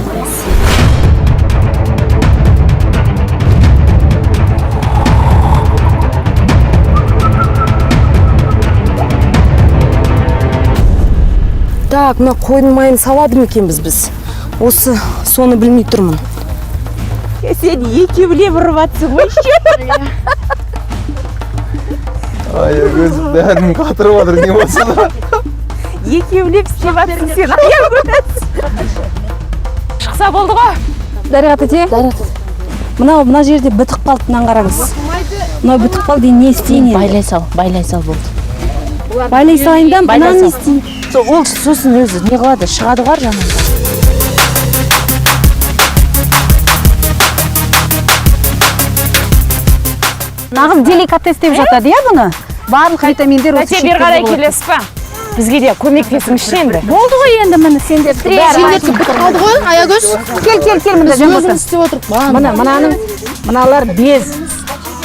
Speaker 5: Так, мына қойдың майын салады ма екенбіз біз? Осы соны білмей тұрмын.
Speaker 3: Сен екеулеп ұрып атсың ғой еще.
Speaker 8: Ай, өзім бәрін қатырып жатыр, не болса да.
Speaker 3: Екеулеп істеп атсың сен, Аягөз. Шықса болды ғой.
Speaker 10: Дариға тәте, мынау мына жерде бітіп қалды, мынаны қараңыз. Мынау бітіп қалды, енді не істейін енді?
Speaker 15: Байлай сал, байлай сал болды.
Speaker 10: Байлай салайын да, мынаны не істейін?
Speaker 15: Ол сосын өзі не қылады, шығады ғой ар жағынан.
Speaker 9: Нағыз деликатес деп жатады, иә, бұны? Барлық витаминдер осы
Speaker 10: Тәте, бері қарай келесіз ба? Бізге де көмектесіңізші енді.
Speaker 9: Болды ғой енді, міне сендер.
Speaker 10: Сендердікі бітіп қалды ғой, Аягөз.
Speaker 9: Кел, кел, кел, мында
Speaker 10: Біз
Speaker 9: Жанбота.
Speaker 10: өзіміз істеп отырмық.
Speaker 15: Міне, мынаның, мыналар без.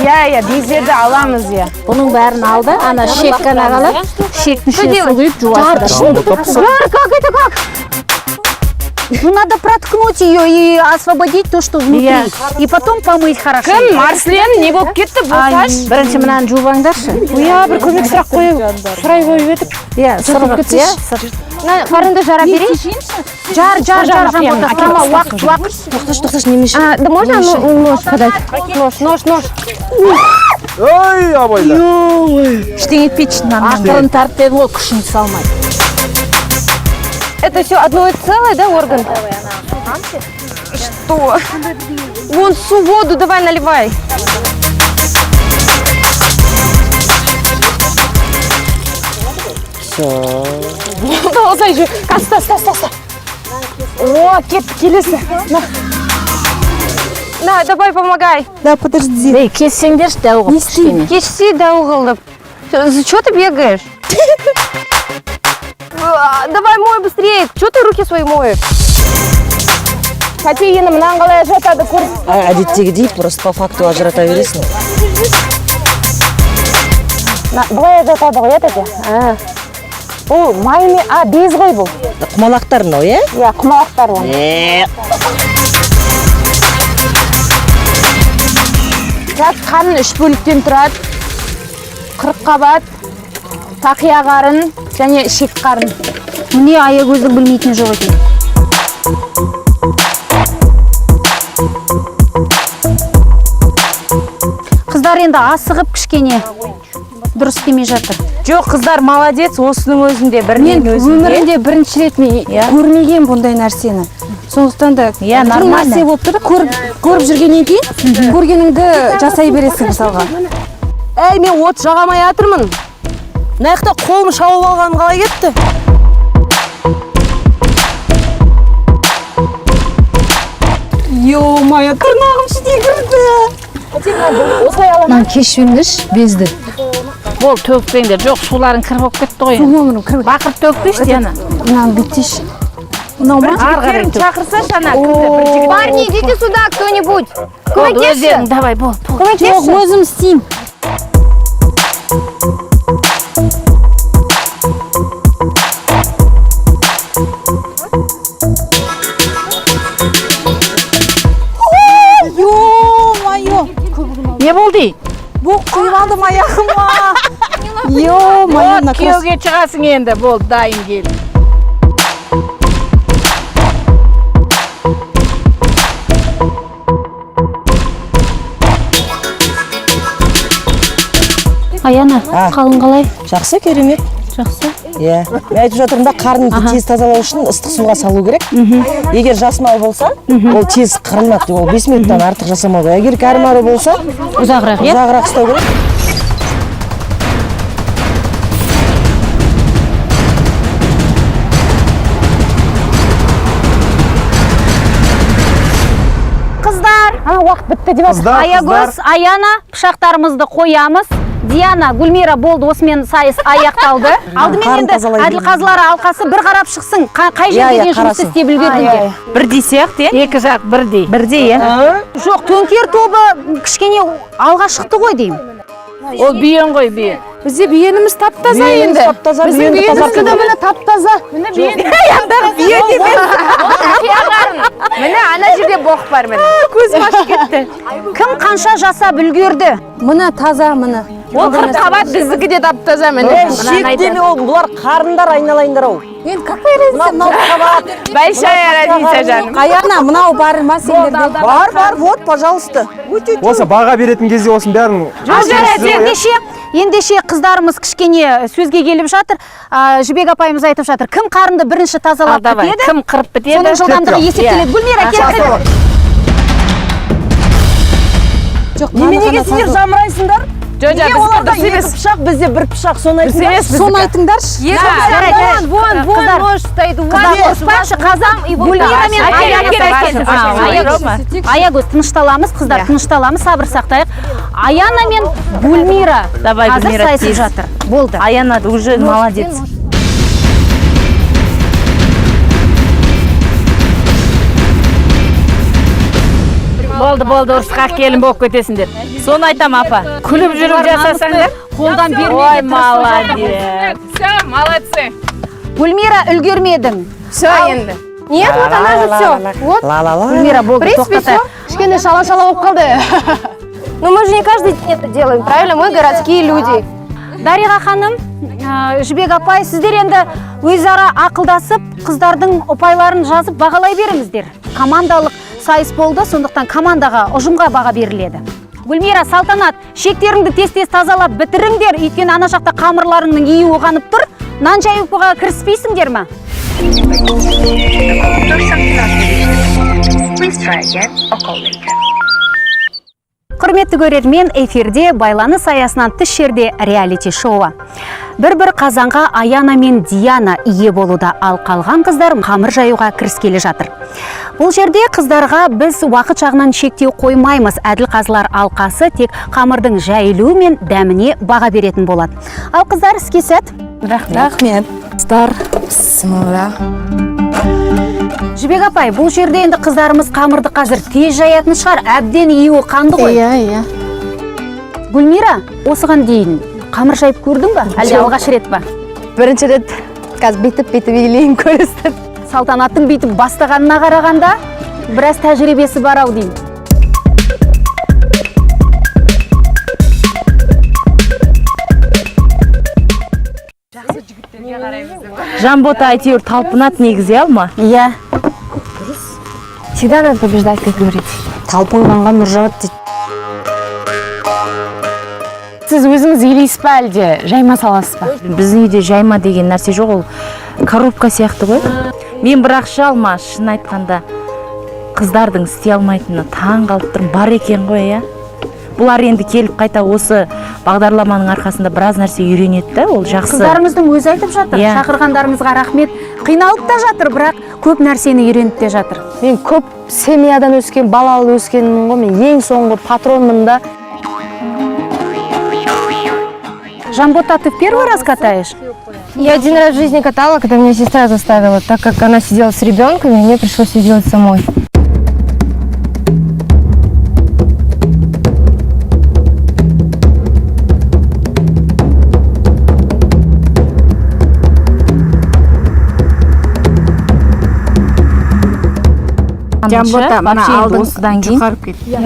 Speaker 10: Иә, иә, бездерді аламыз, иә.
Speaker 15: Бұның бәрін алды, ана шек қана қалады. Шектің ішіне су құйып жуасыздар.
Speaker 9: Жар, как это как? Ну, надо проткнуть ее и освободить то, что внутри.
Speaker 15: Иә.
Speaker 9: И потом помыть хорошо.
Speaker 6: Кім? Арслен, не болып кетті? Болсаш.
Speaker 15: Бірінші мынаны жуып алыңдаршы.
Speaker 10: Иә, бір көмек сұрақ қойып, сұрай қойып едік.
Speaker 15: Иә,
Speaker 10: Сырғып
Speaker 15: сырғып, иә.
Speaker 10: кетсейші.
Speaker 5: Мына қарынды жара берейінші.
Speaker 9: Жар, жар, жар, Жанбота, сұрама, уақыт, уақыт.
Speaker 3: Тоқташы, тоқташы, немесе.
Speaker 5: А, да можно нож подать? Нож, нож, нож.
Speaker 16: Ой, абайла.
Speaker 10: Ештеңе етпейді, нормально.
Speaker 15: Ақырын тарт дедім ғой, күшін салмай.
Speaker 5: Это все одно и целое, да, орган? Что? Вон всю воду давай наливай.
Speaker 3: Все.
Speaker 10: Осылай жүр. Ұста, ұста, ұста, ұста. О, кетті, келесі. На.
Speaker 5: На, давай, помогай.
Speaker 19: Да, подожди.
Speaker 15: Ей, кессеңдерші дәу қылып кішкене.
Speaker 5: Кешси дәу қылып. Чего ты бегаешь? А, давай мой быстрее. Чего ты руки свои моешь?
Speaker 10: Тәте, енді мынаны қалай ажыратады, көр.
Speaker 3: Әдеттегідей, просто по факту ажырата бересің.
Speaker 10: Былай ажыратады ғой, иә, тәте? А. Бұл май ме? А, без ғой бұл.
Speaker 3: Құмалақтар мынау, иә?
Speaker 10: Иә, құмалақтар ол. Жас қарын үш бөліктен тұрады. 40 қабат, тақия қарын және ішек қарын.
Speaker 9: Міне, Аягөздің білмейтіні жоқ екен. Қыздар енді асығып кішкене дұрыс істемей жатыр.
Speaker 10: Жоқ, қыздар молодец, осының өзінде бірінен
Speaker 19: Мен
Speaker 10: өзінде.
Speaker 19: өмірімде бірінші рет мен көрмеген бұндай нәрсені. Сондықтан да
Speaker 10: Иә,
Speaker 19: тың
Speaker 10: нормально.
Speaker 19: нәрсе болып тұр да, көріп жүргеннен кейін көргеніңді жасай бересің мысалға.
Speaker 3: Әй, мен от жаға алмай жатырмын. Мына жақта қолым шауып алғаным қалай кетті? Ё-моё, тырнағым ішіне кірді.
Speaker 10: Осылай аламын.
Speaker 20: Мынаны кешіп жіберіңдерші, безді.
Speaker 15: Бол, төкпеңдер. Жоқ, суларың кір болып кетті ғой.
Speaker 19: Су кір.
Speaker 15: Бақырып төкпейші, Диана.
Speaker 19: Мынаны бүйтейші. Мынау ма?
Speaker 15: Ары қарай
Speaker 10: Жігіттерін
Speaker 15: төк.
Speaker 10: шақырсашы ана кімді, бір жігіт.
Speaker 5: Парни, идите сюда кто-нибудь.
Speaker 15: Болды,
Speaker 5: Көмектесші.
Speaker 15: өздерің, давай, бол, бол.
Speaker 19: Жоқ,
Speaker 5: Көмектесші.
Speaker 19: өзім істеймін.
Speaker 10: Ё-моё!
Speaker 15: Не болды?
Speaker 19: Боқ құйып алдым аяғыма. Ё-моё,
Speaker 15: Вот, күйеуге шығасың енді, болды, дайын кел.
Speaker 9: Аяна, қалың қалай?
Speaker 3: Жақсы, керемет.
Speaker 9: Жақсы.
Speaker 3: Иә. Мен айтып жатырмын да, қарынды тез тазалау үшін ыстық суға салу керек. Егер жас мал болса, ол тез қырылмады, ол 5 минуттан артық жасамау керек. Егер кәрі малы болса,
Speaker 9: ұзағырақ, иә?
Speaker 3: Ұзағырақ ұстау керек.
Speaker 9: Қыздар,
Speaker 10: ана уақыт бітті деп жатыр.
Speaker 16: Қыздар,
Speaker 9: Аягөз, Аяна, пышақтарымызды қоямыз. Диана, Гүлмира, болды, осымен сайыс аяқталды. Алдымен
Speaker 3: Қарын
Speaker 9: енді
Speaker 3: тазалай
Speaker 9: әділ қазылар алқасы бір қарап шықсын. Қай
Speaker 3: Иә,
Speaker 9: жерге
Speaker 3: иә,
Speaker 9: дейін жұмыс
Speaker 3: қарасын.
Speaker 9: істеп үлгердіңдер?
Speaker 10: Бірдей сияқты, иә?
Speaker 15: Екі жақ бірдей.
Speaker 10: Бірдей, иә?
Speaker 9: Жоқ, төңкер тобы кішкене алға шықты ғой деймін.
Speaker 15: Ол бүйен ғой, бүйен.
Speaker 10: Бізде бүйеніміз тап-таза
Speaker 3: Бүйеніміз
Speaker 10: енді.
Speaker 3: тап-таза,
Speaker 10: Біздің
Speaker 3: бүйенді
Speaker 10: бүйеніміз
Speaker 3: тазарту
Speaker 10: де міне тап-таза.
Speaker 15: Міне бүйен.
Speaker 10: Аяқтағы бүйен емес.
Speaker 6: Міне ана жерде боқ бар міне.
Speaker 10: Көзім ашып кетті.
Speaker 9: Кім қанша жасап үлгерді?
Speaker 19: Міне таза, міне.
Speaker 10: Ол 40 қабат, біздікі де тап-таза міне.
Speaker 3: Ей, шек деме ол, бұлар қарындар айналайындар ау.
Speaker 19: Енді какая разница?
Speaker 3: Мынау қабат.
Speaker 6: Большая разница, жаным.
Speaker 19: Аяна, мынау бар ма сендерде?
Speaker 3: Бар, бар, вот, пожалуйста.
Speaker 8: Осы баға беретін кезде осының бәрін
Speaker 9: Ендеше қыздарымыз кішкене сөзге келіп жатыр. Жібек апайымыз айтып жатыр. Кім қарынды бірінші тазалап
Speaker 15: Ал, давай,
Speaker 9: бітеді?
Speaker 15: кім қырып бітеді?
Speaker 9: Соның жылдамдығы
Speaker 8: Кеттік.
Speaker 9: есептеледі. Гүлмира, кеттік.
Speaker 19: Жоқ,
Speaker 3: Неменеге сендер жамырайсыңдар?
Speaker 6: Жоқ,
Speaker 3: Неге
Speaker 6: біздікі
Speaker 3: оларда
Speaker 6: дұрыс
Speaker 3: екі
Speaker 6: емес.
Speaker 3: пышақ, бізде бір пышақ, соны
Speaker 6: Дұрыс емес
Speaker 3: айтыңдаршы.
Speaker 19: Соны айтыңдаршы.
Speaker 9: Жарайды.
Speaker 5: Вон, вон,
Speaker 9: Қыздар,
Speaker 5: нож стоит. Вон,
Speaker 9: Қыздар,
Speaker 5: нож.
Speaker 9: ұрыспайықшы, қазан Гүлмира мен
Speaker 15: Әкел,
Speaker 9: Аяна
Speaker 15: әкел,
Speaker 9: сайысып
Speaker 15: әкел.
Speaker 9: жатыр.
Speaker 15: Аягөз,
Speaker 9: Аягөз, тынышталамыз, қыздар, тынышталамыз, сабыр сақтайық. Аяна мен Гүлмира
Speaker 10: Давай,
Speaker 9: қазір
Speaker 10: Гүлмира,
Speaker 9: сайысып
Speaker 10: тез.
Speaker 9: жатыр. Болды.
Speaker 10: Аяна уже молодец.
Speaker 15: Болды, болды, ұрысқақ келін болып кетесіңдер. Соны айтам, апа. Күліп жүріп жасасаңдар.
Speaker 9: Қолдан бермеуге
Speaker 15: Ой,
Speaker 9: тырысып
Speaker 15: молодец.
Speaker 6: Все, молодцы.
Speaker 9: Гүлмира, үлгермедің.
Speaker 6: Все енді.
Speaker 5: Нет, вот она же все. Вот.
Speaker 15: Гүлмира,
Speaker 5: В
Speaker 15: болды,
Speaker 5: принципе, все.
Speaker 15: тоқтатайық.
Speaker 5: Кішкене шала-шала болып қалды. Ну мы же не каждый день это делаем, правильно? Мы городские люди.
Speaker 9: Дариға ханым, Жібек апай, сіздер енді өзара ақылдасып, қыздардың ұпайларын жазып бағалай беріңіздер. Командалық сайыс болды, сондықтан командаға, ұжымға баға беріледі. Гүлмира, Салтанат, шектеріңді тез-тез тазалап бітіріңдер, өйткені ана жақта қамырларыңның иуі қанып тұр. Нан жаюға кіріспейсіңдер ме?
Speaker 1: The call person cannot be reached. Please try again or call later.
Speaker 9: Құрметті көрермен, эфирде байланыс аясынан тыс жерде реалити шоуы. Бір-бір қазанға Аяна мен Диана ие болуда, ал қалған қыздар қамыр жаюға кіріскелі жатыр. Бұл жерде қыздарға біз уақыт жағынан шектеу қоймаймыз. Әділ қазылар алқасы тек қамырдың жайылуы мен дәміне баға беретін болады. Ал қыздар, іске сәт.
Speaker 5: Рахмет. Рахмет. Қыздар, бісміллә.
Speaker 9: Жібек апай, бұл жерде енді қыздарымыз қамырды қазір тез жаятын шығар, әбден иуі қанды ғой.
Speaker 10: Иә, иә.
Speaker 9: Гүлмира, осыған дейін қамыр жайып көрдің ба? Әлде
Speaker 5: Жоқ.
Speaker 9: алғаш рет па?
Speaker 5: Бірінші рет. Қазір бүйтіп-бүйтіп илейін көресіздер.
Speaker 9: Салтанаттың бүйтіп бастағанына қарағанда біраз тәжірибесі бар ау деймін.
Speaker 20: Жанбота әйтеуір талпынады негізі, алма?
Speaker 9: Иә.
Speaker 5: Всегда надо побеждать, как говорится.
Speaker 10: Талпынғанға нұр жауады дейді. Сіз өзіңіз елейсіз ба, әлде жайма саласыз ба?
Speaker 20: Біздің үйде жайма деген нәрсе жоқ, ол коробка сияқты ғой. Мен бірақ алма, шын айтқанда, қыздардың істей алмайтынына таң қалып тұрмын, бар екен ғой, иә. Бұлар енді келіп қайта осы бағдарламаның арқасында біраз нәрсе үйренеді да, ол жақсы.
Speaker 9: Қыздарымыздың өзі айтып жатыр,
Speaker 20: Иә.
Speaker 9: шақырғандарыңызға рахмет. Қиналып та жатыр, бірақ көп нәрсені үйреніп те жатыр.
Speaker 5: Мен көп семьядан өскен, балалы өскенмін ғой, мен ең соңғы патронмын да.
Speaker 9: Жанбота, ты в первый раз катаешь?
Speaker 5: Я один раз в жизни катала, когда меня сестра заставила, так как она сидела с ребенком, и мне пришлось все делать самой.
Speaker 15: Жанбота, мына
Speaker 20: Вообще енді
Speaker 15: алдың
Speaker 20: осыдан кейін
Speaker 15: жұқарып кетті.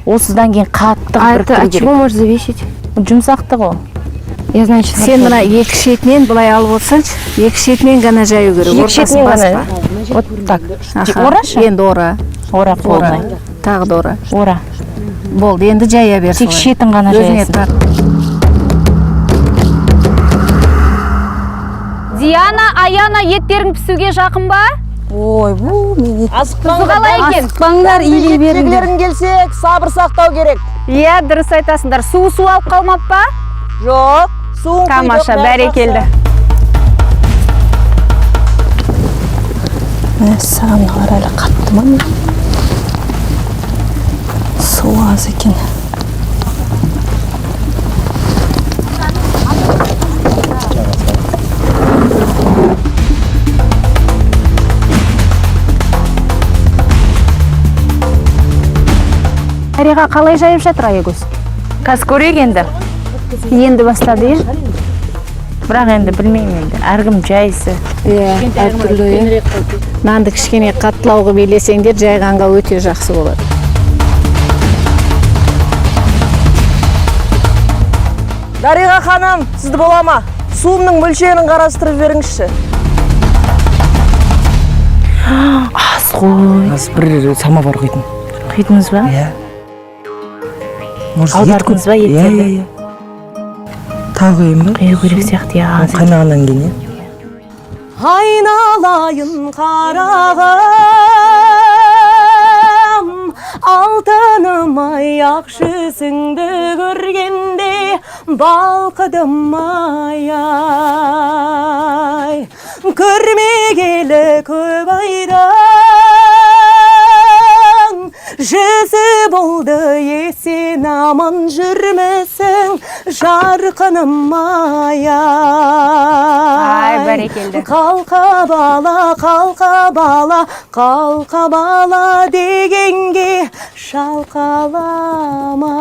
Speaker 20: Осыдан кейін қатты
Speaker 5: А это
Speaker 20: біріктіру
Speaker 5: от чего
Speaker 20: керек.
Speaker 5: может зависеть?
Speaker 20: Жұмсақты ғой.
Speaker 5: Я, значит,
Speaker 15: Сен мына екі шетінен былай алып отырсаңшы, екі шетінен ғана жаю керек.
Speaker 5: Екі
Speaker 15: ортасын
Speaker 5: шетінен ғана,
Speaker 15: баспа.
Speaker 20: Вот так.
Speaker 15: Аха.
Speaker 20: Орашы?
Speaker 15: Енді ора.
Speaker 20: Ора қолмен.
Speaker 15: Тағы да ора.
Speaker 20: Ора.
Speaker 15: Болды, енді жая бер.
Speaker 20: Тек
Speaker 15: солай.
Speaker 20: шетін ғана
Speaker 15: Өзіңе
Speaker 20: жаясың.
Speaker 15: тарт.
Speaker 9: Диана, Аяна, еттерің пісуге жақын ба?
Speaker 21: Ой, бұл мен ет.
Speaker 9: Тұзы қалай екен?
Speaker 21: Асықпаңдар, илей беріңдер. Келсек, сабыр сақтау керек.
Speaker 9: Иә, дұрыс айтасыңдар. Су су алып қалмап па?
Speaker 21: Жоқ, суын құйдық,
Speaker 9: Тамаша,
Speaker 21: бәрі
Speaker 9: бәрекелді.
Speaker 21: Мәссаған, мыналар әлі қатты ма? Су аз екен.
Speaker 9: Дариға, қалай жайып жатыр Аягөз?
Speaker 20: Қазір көрейік енді.
Speaker 9: Енді бастады, иә?
Speaker 20: Бірақ енді білмеймін енді, әркім жайсы.
Speaker 5: Иә, әртүрлі, иә.
Speaker 15: Нанды кішкене қаттылау қылып илесеңдер, жайғанға өте жақсы болады.
Speaker 21: Дариға ханым, сізді бола ма? Суымның мөлшерін қарастырып беріңізші.
Speaker 20: Аз ғой.
Speaker 17: Аз, бір самовар құйдым.
Speaker 20: Құйдыңыз ба?
Speaker 17: Иә. Может, ет
Speaker 20: Аудардыңыз ба
Speaker 17: көп? Иә,
Speaker 20: еттерді?
Speaker 17: иә, иә. Тағы құйын ба?
Speaker 20: Құю керек сияқты, иә, аз.
Speaker 17: Қайнағаннан кейін, иә.
Speaker 3: Айналайын қарағым, алтыным ай, ақ жүзіңді көргенде балқыдым ай, ай. Көрмегелі көп айдың жүзі болды, есен аман жүрмісің, жарқыным ай,
Speaker 9: Ай,
Speaker 3: ай.
Speaker 9: бәрекелді.
Speaker 3: Қалқа бала, қалқа бала, қалқа бала дегенге шалқалама.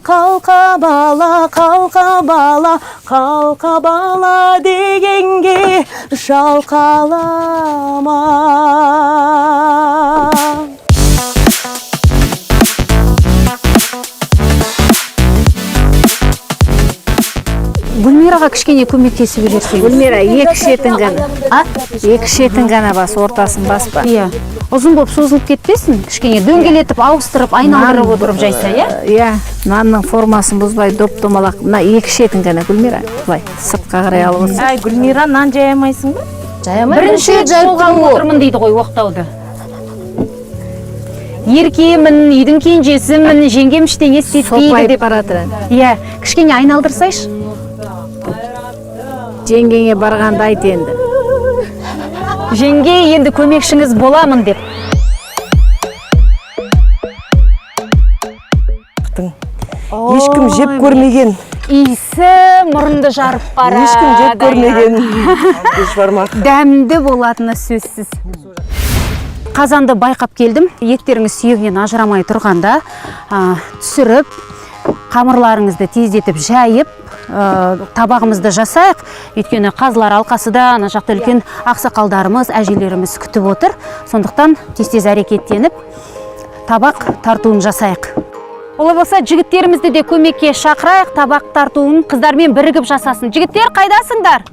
Speaker 3: Қалқа бала, қалқа бала, қалқа бала дегенге шалқалама.
Speaker 9: Гүлмираға кішкене көмектесіп жіберсеңіз.
Speaker 15: Гүлмира, екі шетін ғана.
Speaker 9: А?
Speaker 15: Екі шетін ғана бас, ортасын баспа.
Speaker 9: Иә. Ұзын болып созылып кетпесін, кішкене дөңгелетіп, ауыстырып, айналдырып отырып жайса, иә?
Speaker 15: Иә, нанның формасын бұзбай, доп-домалақ. Мына екі шетін ғана, Гүлмира, былай сыртқа қарай алып отырсың.
Speaker 20: Ай, Гүлмира, нан жая алмайсың ба?
Speaker 3: Жая алмаймын.
Speaker 9: Бірінші рет қолға алып отырмын дейді ғой оқтауды. Еркемін, үйдің кенжесімін, жеңгем ештеңе істетпейді деп. Иә, кішкене айналдырсайшы.
Speaker 15: Жеңгеңе барғанда айт енді.
Speaker 9: Жеңге, енді көмекшіңіз боламын деп.
Speaker 21: Ешкім жеп көрмеген.
Speaker 9: Иісі мұрынды жарып барады.
Speaker 21: Ешкім жеп көрмеген. Бешбармақ.
Speaker 9: Дәмді болатыны сөзсіз. Қазанды байқап келдім. Еттеріңіз сүйегінен ажырамай тұрғанда түсіріп, қамырларыңызды тездетіп жайып, табағымызды жасайық. Өйткені қазылар алқасы да ана жақта үлкен ақсақалдарымыз, әжелеріміз күтіп отыр. Сондықтан тез-тез әрекеттеніп, табақ тартуын жасайық. Олай болса, жігіттерімізді де көмекке шақырайық, табақ тартуын қыздармен бірігіп жасасын. Жігіттер, қайдасыңдар?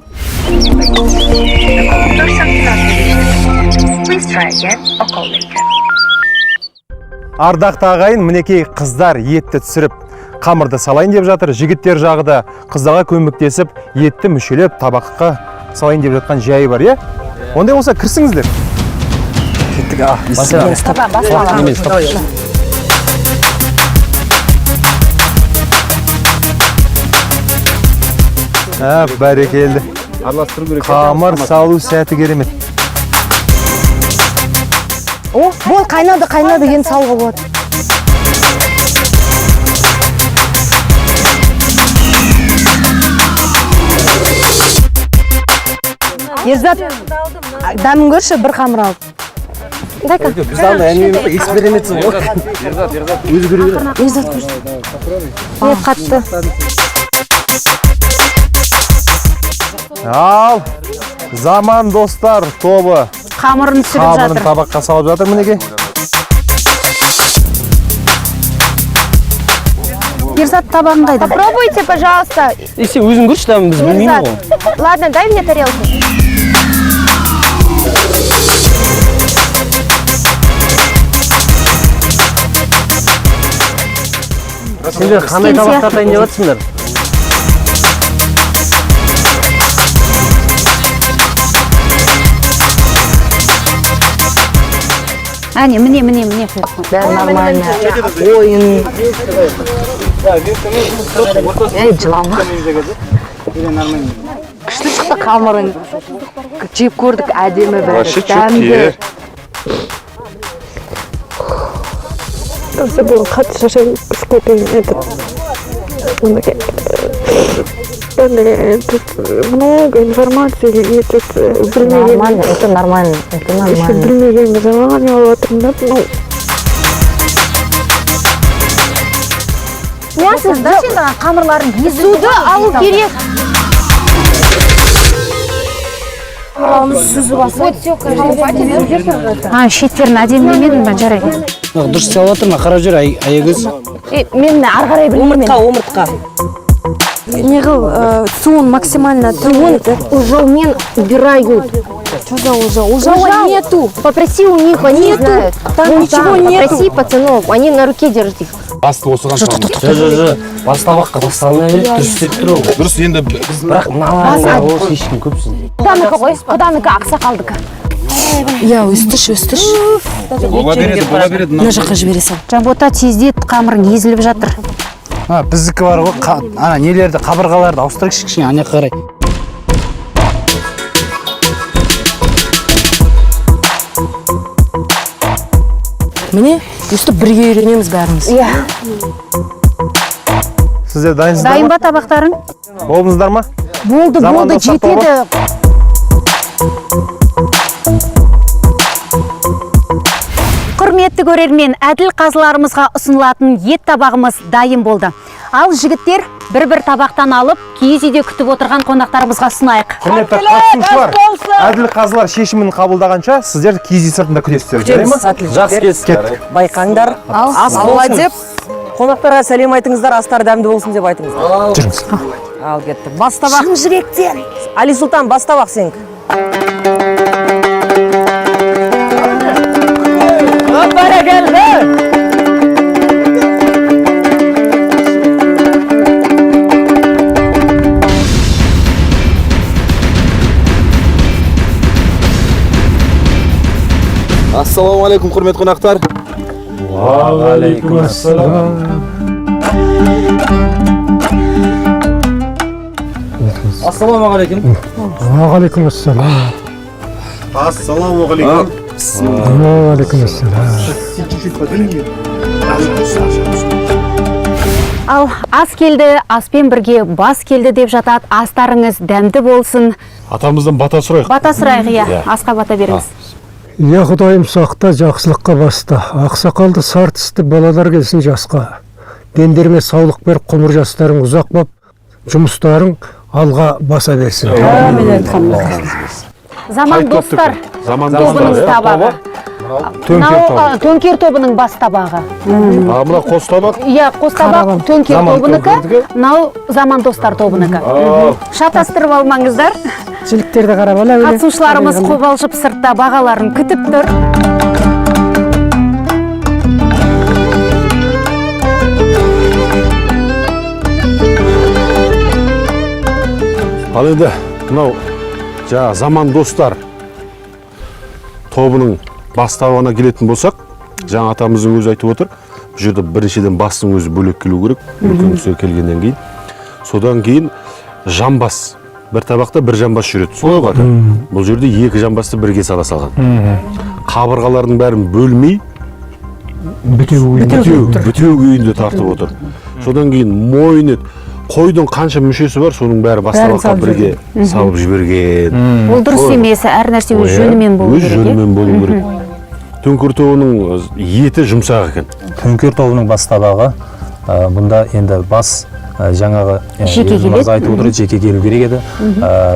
Speaker 8: Ардақты ағайын, мінекей қыздар етті түсіріп, қамырды салайын деп жатыр. Жігіттер жағы да қыздарға көмектесіп, етті мүшелеп, табаққа салайын деп жатқан жайы бар, иә? Ондай болса, кірсіңіздер.
Speaker 7: Кеттік,
Speaker 8: бәрекелді. Қамыр салу сәті керемет.
Speaker 5: О, бол, қайнады, қайнады, енді салуға болады.
Speaker 21: Ерзат, дәмін көрші, бір қамыр алып.
Speaker 5: Дай-ка.
Speaker 7: Біз андай әңгіме экспериментсің ғой. Ерзат, Ерзат. Өзі көре береді.
Speaker 5: Ерзат көрші. Не қатты.
Speaker 8: Ал, заман достар тобы
Speaker 9: қамырын түсіріп жатыр.
Speaker 8: Қамырын табаққа салып жатыр мінекей.
Speaker 9: Ерзат, табағың қайда?
Speaker 6: Попробуйте, пожалуйста.
Speaker 17: Сен өзің көрші, дәмін біз білмейміз ғой.
Speaker 6: Ладно, дай мне тарелку.
Speaker 17: Сендер қандай табақ тартайын деп жатсыңдар?
Speaker 9: Әне, міне, міне, міне.
Speaker 5: Бәрі нормально. Ойын. Ей, жылама. Күшті шықты қамырың. Жеп көрдік, әдемі бәрі. Дәмді.
Speaker 13: Бүгін қатты шаршадым. Много информации, этот,
Speaker 5: нормально, это нормально, это нормально.
Speaker 13: Білмеген желание алып жатырмын да, ну.
Speaker 9: Мясо, қамырларын
Speaker 6: суды алу керек.
Speaker 9: А, шеттерін әдемілемедің ба, жарайды.
Speaker 17: Дұрыс салып жатыр ма, қарап жүр, Аягөз.
Speaker 10: Мен ары қарай білмеймін.
Speaker 21: Омыртқа, омыртқа.
Speaker 5: Неғыл, суын максимально
Speaker 19: суын ужалмен убирают.
Speaker 5: Что за ужал? Ужала нету.
Speaker 19: Попроси у них, они знают.
Speaker 5: Там ничего нету.
Speaker 19: Попроси пацанов, они на руке держат их.
Speaker 16: Басты осыған саламыз.
Speaker 7: Жо, бас табаққа бас салмай береді, дұрыс істеп тұр ол.
Speaker 16: Дұрыс, енді
Speaker 7: бірақ мыналар ешкім көпсін.
Speaker 10: Құданікі ғой, құданікі, ақсақалдікі.
Speaker 3: Иә, өстіш, өстіш.
Speaker 16: Бола береді, бола береді.
Speaker 3: Мына жаққа жібере сал.
Speaker 9: Жанбота, тездет, қамырың езіліп жатыр.
Speaker 17: Біздікі бар ғой, ана нелерді, қабырғаларды ауыстырайықшы кішкене ана жаққа қарай.
Speaker 3: Міне, өстіп бірге үйренеміз бәріміз.
Speaker 10: Иә.
Speaker 8: Сіздер дайынсыздар ма?
Speaker 9: Дайын ба табақтарың?
Speaker 8: Болдыңыздар ма?
Speaker 19: Болды, болды, жетеді.
Speaker 9: Құрметті Құрметті көрермен, әділ қазыларымызға ұсынылатын ет табағымыз дайын болды. Ал жігіттер, бір-бір табақтан алып, киіз үйде күтіп отырған қонақтарымызға ұсынайық.
Speaker 8: Құрметті қатысушылар, әділ қазылар шешімін қабылдағанша сіздер киіз үй сыртында күтесіздер. Жарай ма?
Speaker 21: Жақсы кеттік. Байқаңдар. Ас болсын деп қонақтарға сәлем айтыңыздар, астар дәмді болсын деп айтыңыздар.
Speaker 8: Жүріңіз.
Speaker 21: Ал кеттік. Бас табақ.
Speaker 3: Шын жүректен.
Speaker 21: Али Сұлтан, бас табақ сенікі. Бәрекелді!
Speaker 16: Ассалаумағалейкум, құрметті қонақтар.
Speaker 12: Уағалейкум ассалам.
Speaker 17: Ассалаумағалейкум.
Speaker 2: Уағалейкум ассалам.
Speaker 16: Ассалаумағалейкум.
Speaker 2: Уағалейкум ассалам.
Speaker 9: Ал ас келді, аспен бірге бас келді деп жатады. Астарыңыз дәмді болсын.
Speaker 22: Атамыздан бата сұрайық.
Speaker 9: Бата сұрайық, иә. Асқа бата беріңіз.
Speaker 2: Я Құдайым сақта, жақсылыққа баста. Ақсақалды сар тісті балалар келсін жасқа. Дендеріме саулық беріп, ғұмыр жастарың ұзақ боп, жұмыстарың алға баса берсін.
Speaker 9: Заман достар тобының табағы. Төңкер тобының бас табағы.
Speaker 22: Мына қос табақ?
Speaker 9: Иә, қос табақ төңкер тобынікі, мынау заман достар тобынікі. Шатастырып алмаңыздар.
Speaker 19: Жіліктерді қарап ала.
Speaker 9: Қатысушыларымыз қобалжып сыртта бағаларын күтіп тұр.
Speaker 22: Ал енді мынау жаңа заман достар тобының бас табағына келетін болсақ, жаңа атамыздың өзі айтып отыр, бұл жерде біріншіден бастың өзі бөлек келу керек, үлкен кісіге келгеннен кейін. Содан кейін жамбас, бір табақта бір жамбас жүреді, солай ғой ата? Бұл жерде екі жамбасты бірге сала салған. Қабырғалардың бәрін бөлмей, бітеу күйінде тартып отыр. Содан кейін мойын ет, қойдың қанша мүшесі бар, соның бәрі бас табаққа бірге салып жіберген.
Speaker 9: Ол дұрыс емес, әр нәрсе өз жөнімен болу керек.
Speaker 22: Өз жөнімен болу керек. Төңкер тобының еті жұмсақ екен.
Speaker 23: Төңкер тобының бас табағы, бұнда енді бас жаңағы
Speaker 9: жеке келеді.
Speaker 23: Айтып отыр, жеке келу керек еді.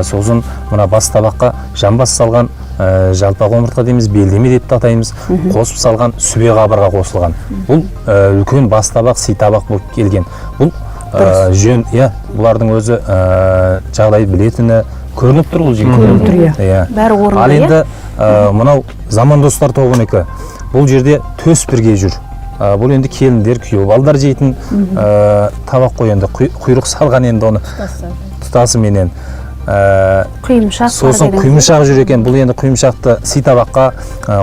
Speaker 23: Сосын мына бас табаққа жамбас салған, жалпақ омыртқа дейміз, белдеме деп те атаймыз, қосып салған сүбе қабырға қосылған. Бұл үлкен бас табақ, сый табақ болып келген. Бұл жөн, иә, бұлардың өзі жағдайды білетіні көрініп тұр бұл жерде.
Speaker 19: Көрініп тұр, иә.
Speaker 9: Бәрі орынды,
Speaker 23: Ал енді мынау заман достар тобынікі. Бұл жерде төс бірге жүр. Бұл енді келіндер, күйеу балдар жейтін табақ қой енді, құйрық салған енді оны тұтасыменен.
Speaker 9: Құйымшақ.
Speaker 23: Сосын құйымшақ жүр екен. Бұл енді құйымшақты сый табаққа,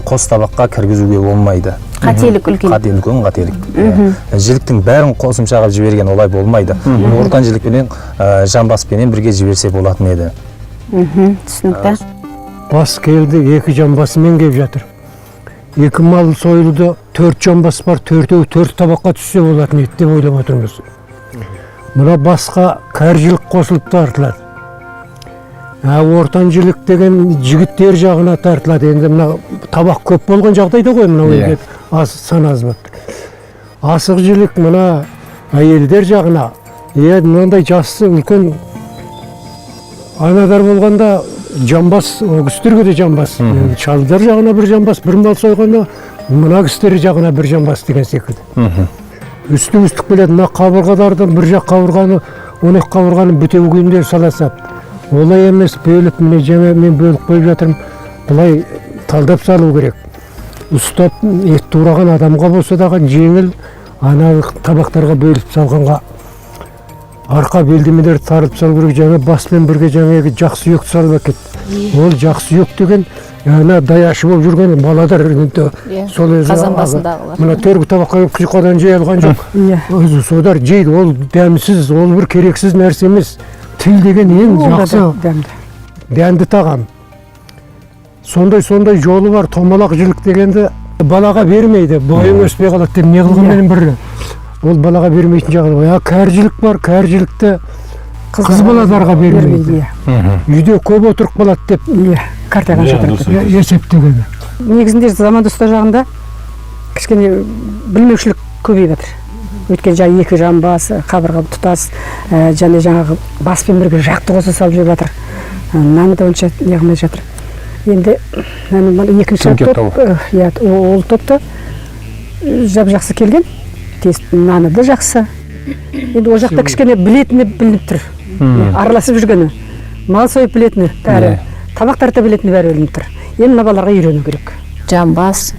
Speaker 23: қос табаққа кіргізуге болмайды.
Speaker 9: Қателік үлкен.
Speaker 23: Үлкен қателік. Жіліктің бәрін қосымшаға жіберген, олай болмайды. Ортан жілікпенен, жамбаспенен бірге жіберсе болатын еді.
Speaker 9: Түсінікті.
Speaker 2: Бас келді, екі жамбасымен келіп жатыр. Екі мал сойылды, төрт жамбас бар, төртеуі төрт табаққа түссе болатын еді деп ойлап отырмыз. Мына басқа кәрі жілік қосылып тартылады. Ортан жілік деген жігіттер жағына тартылады. Енді мына табақ көп болған жағдайда ғой, мынау енді сан аз болып. Асық жілік мына әйелдер жағына, мынандай жасы үлкен анадар болғанда жамбас, о кісілерге де жамбас. Шалдар жағына бір жамбас, бір мал сойғанда мына кісілер жағына бір жамбас деген секілді. Үстік-үстік келеді, мына қабырғаларды бір жақ қабырғаны, 12 қабырғаны бітеу күйінде сала сап. Олай емес, бөліп, міне жаңа мен бөліп қойып жатырмын, былай талдап салу керек. Ұстап, ет тураған адамға болса дағы жеңіл, ана табақтарға бөліп салғанға арқа белдемелерді тарып салу керек. Жаңа баспен бірге жаңағы жақ сүйек салып әкетті. Ол жақ сүйек деген ана даяшы болып жүрген баладар сол өзі
Speaker 10: қазан басындағылар.
Speaker 2: Мына төргі табаққа келіп құйқадан жей алған жоқ. Өзі содар жейді, ол дәмсіз, ол бір керексіз нәрсе емес. Тіл деген ең жақсы дәмді тағам. Сондай-сондай жолы бар, томалақ жілік дегенді балаға бермейді, бойың өспей қалады деп не қылғанменен бір. Ол балаға бермейтін жағы бар. Кәрі жілік бар, кәрі жілікті қыз балаларға бермейді. Үйде көп отырып қалады деп.
Speaker 19: Иә, картайған жатыр.
Speaker 2: Есептегені.
Speaker 19: Негізінде заман достар жағында
Speaker 4: Кішкене білмеушілік көбейіп жатыр. Өйткені жаңа екі жамбас, қабырға тұтас, және жаңағы баспен бірге жақты қоса салып жеп жатыр. Наны да онша не қылмай жатыр. Енді екінші топ, иә, ол топта жап-жақсы келген. Наны да жақсы. Енді ол жақта кішкене білетіні білініп тұр. Араласып жүргені, мал сойып білетіні бәрі, тамақ тарта білетіні бәрі білініп тұр. Енді мына балаларға үйрену керек.
Speaker 15: Жамбас,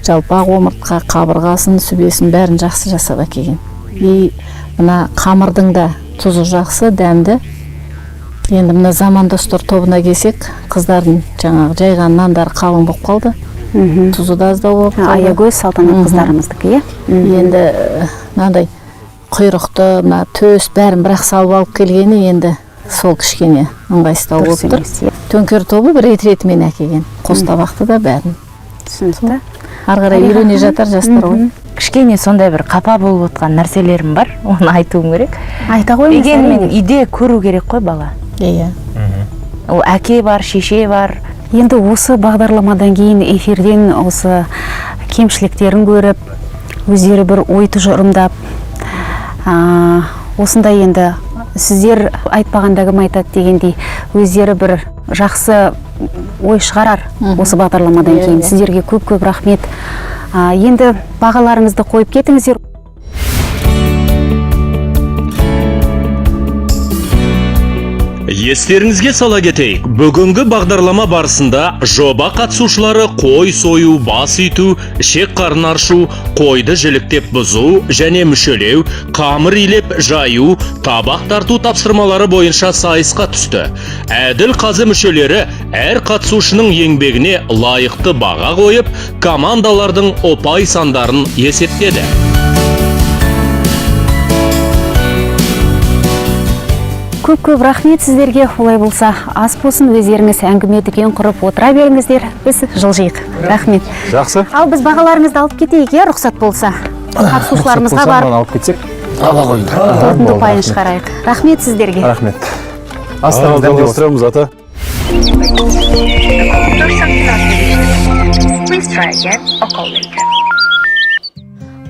Speaker 15: жалпақ омыртқа, қабырғасын, сүбесін бәрін жақсы жасап әкелген. И мына қамырдың да тұзы жақсы, дәмді. Енді мына замандастар тобына келсек, қыздардың жаңағы жайған нандары қалың болып қалды. Тұзы да аздау болып қалды.
Speaker 9: Аягөз, Салтанат қыздарымыздікі, иә?
Speaker 15: Енді мынандай құйрықты, мына төс бәрін бірақ салып алып келгені енді сол кішкене ыңғайсыздау болып тұр. Төңкер тобы бір рет ретімен әкелген. Қос табақты да бәрін.
Speaker 9: Түсінікті.
Speaker 15: Ары қарай үйрене жатар жастар ғой.
Speaker 20: Кішкене сондай бір қапа болып отқан нәрселерім бар, оны айтуым керек.
Speaker 9: Айта қойыңыз.
Speaker 20: Дегенмен үйде көру керек қой бала.
Speaker 15: Иә.
Speaker 20: Ол әке бар, шеше бар.
Speaker 9: Енді осы бағдарламадан кейін эфирден осы кемшіліктерін көріп, өздері бір ой тұжырымдап, осындай енді сіздер айтпағанда кім айтады дегендей, өздері бір жақсы ой шығарар осы бағдарламадан кейін. Сіздерге көп-көп рахмет. Енді бағаларыңызды қойып кетіңіздер.
Speaker 14: Естеріңізге сала кетейік, бүгінгі бағдарлама барысында жоба қатысушылары қой сою, бас үйту, ішек қарын аршу, қойды жіліктеп бұзу және мүшелеу, қамыр илеп жаю, табақ тарту тапсырмалары бойынша сайысқа түсті. Әділ қазы мүшелері әр қатысушының еңбегіне лайықты баға қойып, командалардың ұпай сандарын есептеді.
Speaker 9: Көп-көп рахмет сіздерге. Олай болса, ас болсын, өздеріңіз әңгіме дүкен құрып отыра беріңіздер. Біз жылжиық. Рахмет.
Speaker 8: Жақсы.
Speaker 9: Ал біз бағаларыңызды алып кетейік, иә, рұқсат болса. Қатысушыларымызға барып
Speaker 8: алып кетсек. Ала қойыңдар.
Speaker 9: Қорытынды ұпайын шығарайық. Рахмет сіздерге.
Speaker 8: Рахмет. Астарыңызды
Speaker 22: жалғастырамыз, ата.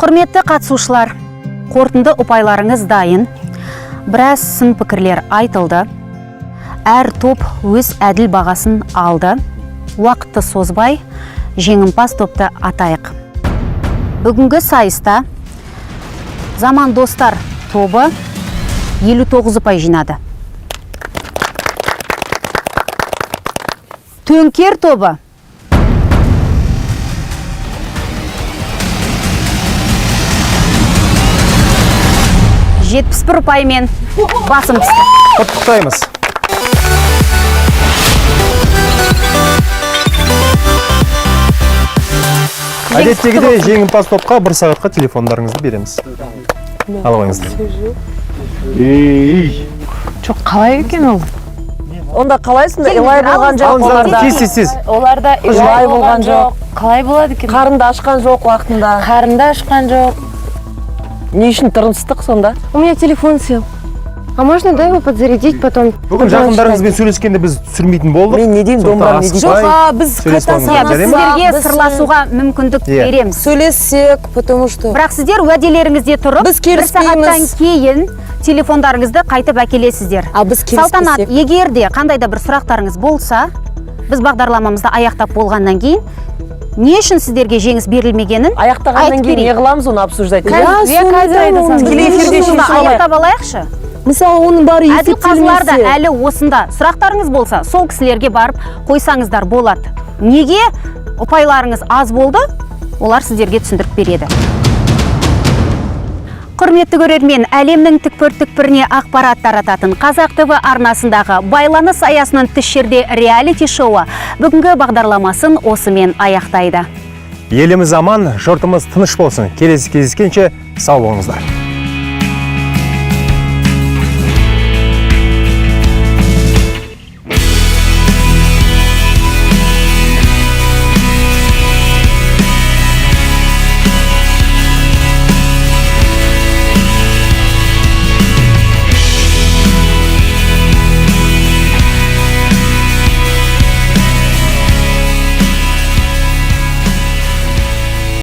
Speaker 9: Құрметті қатысушылар, қорытынды ұпайларыңыз дайын. Біраз сын пікірлер айтылды. Әр топ өз әділ бағасын алды. Уақытты созбай, жеңімпаз топты атайық. Бүгінгі сайыста Заман достар тобы 59 ұпай жинады. Төңкер тобы 71 ұпаймен басым түсті.
Speaker 8: Құттықтаймыз. Әдеттегідей жеңімпаз топқа бір сағатқа телефондарыңызды береміз. Ала қойыңыздар.
Speaker 6: Жоқ, қалай екен ол?
Speaker 21: Онда қалайсың? Илай болған жоқ оларда.
Speaker 8: Тез.
Speaker 6: Оларда илай болған жоқ. Қалай болады екен?
Speaker 21: Қарынды ашқан жоқ уақытында.
Speaker 6: Қарынды ашқан жоқ.
Speaker 21: Не үшін тырмыстық сонда?
Speaker 5: У меня телефон сел. А можно, да, его подзарядить потом?
Speaker 8: Бүгін жақындарыңызбен сөйлескенде біз түсірмейтін болдық.
Speaker 21: Мен не деймін, домбырам не деймін.
Speaker 3: Жоқ, біз қайта сіздерге сырласуға мүмкіндік береміз.
Speaker 21: Сөйлессек, потому что...
Speaker 9: Бірақ сіздер уәделеріңізде тұрып, бір сағаттан кейін телефондарыңызды қайтып әкелесіздер.
Speaker 21: А біз келіспесек.
Speaker 9: Салтанат, егер де қандай да бір сұрақтарыңыз болса, біз бағдарламамызды аяқтап болғаннан кейін не үшін сіздерге жеңіс берілмегенін
Speaker 21: аяқтағаннан кейін не қыламыз, оны обсуждать.
Speaker 9: Аяқтап алайықшы.
Speaker 21: Мысалы, оның бәрі
Speaker 9: Әділ қазылар да
Speaker 21: есептелмесе.
Speaker 9: әлі осында. Сұрақтарыңыз болса, сол кісілерге барып қойсаңыздар болады. Неге ұпайларыңыз аз болды, олар сіздерге түсіндіріп береді. Құрметті көрермен, әлемнің түкпір-түкпіріне ақпарат тарататын Қазақ ТВ арнасындағы байланыс аясынан тыс жерде реалити шоуы бүгінгі бағдарламасын осымен аяқтайды.
Speaker 8: Еліміз аман, жұртымыз тыныш болсын. Келесі кездескенше сау болыңыздар.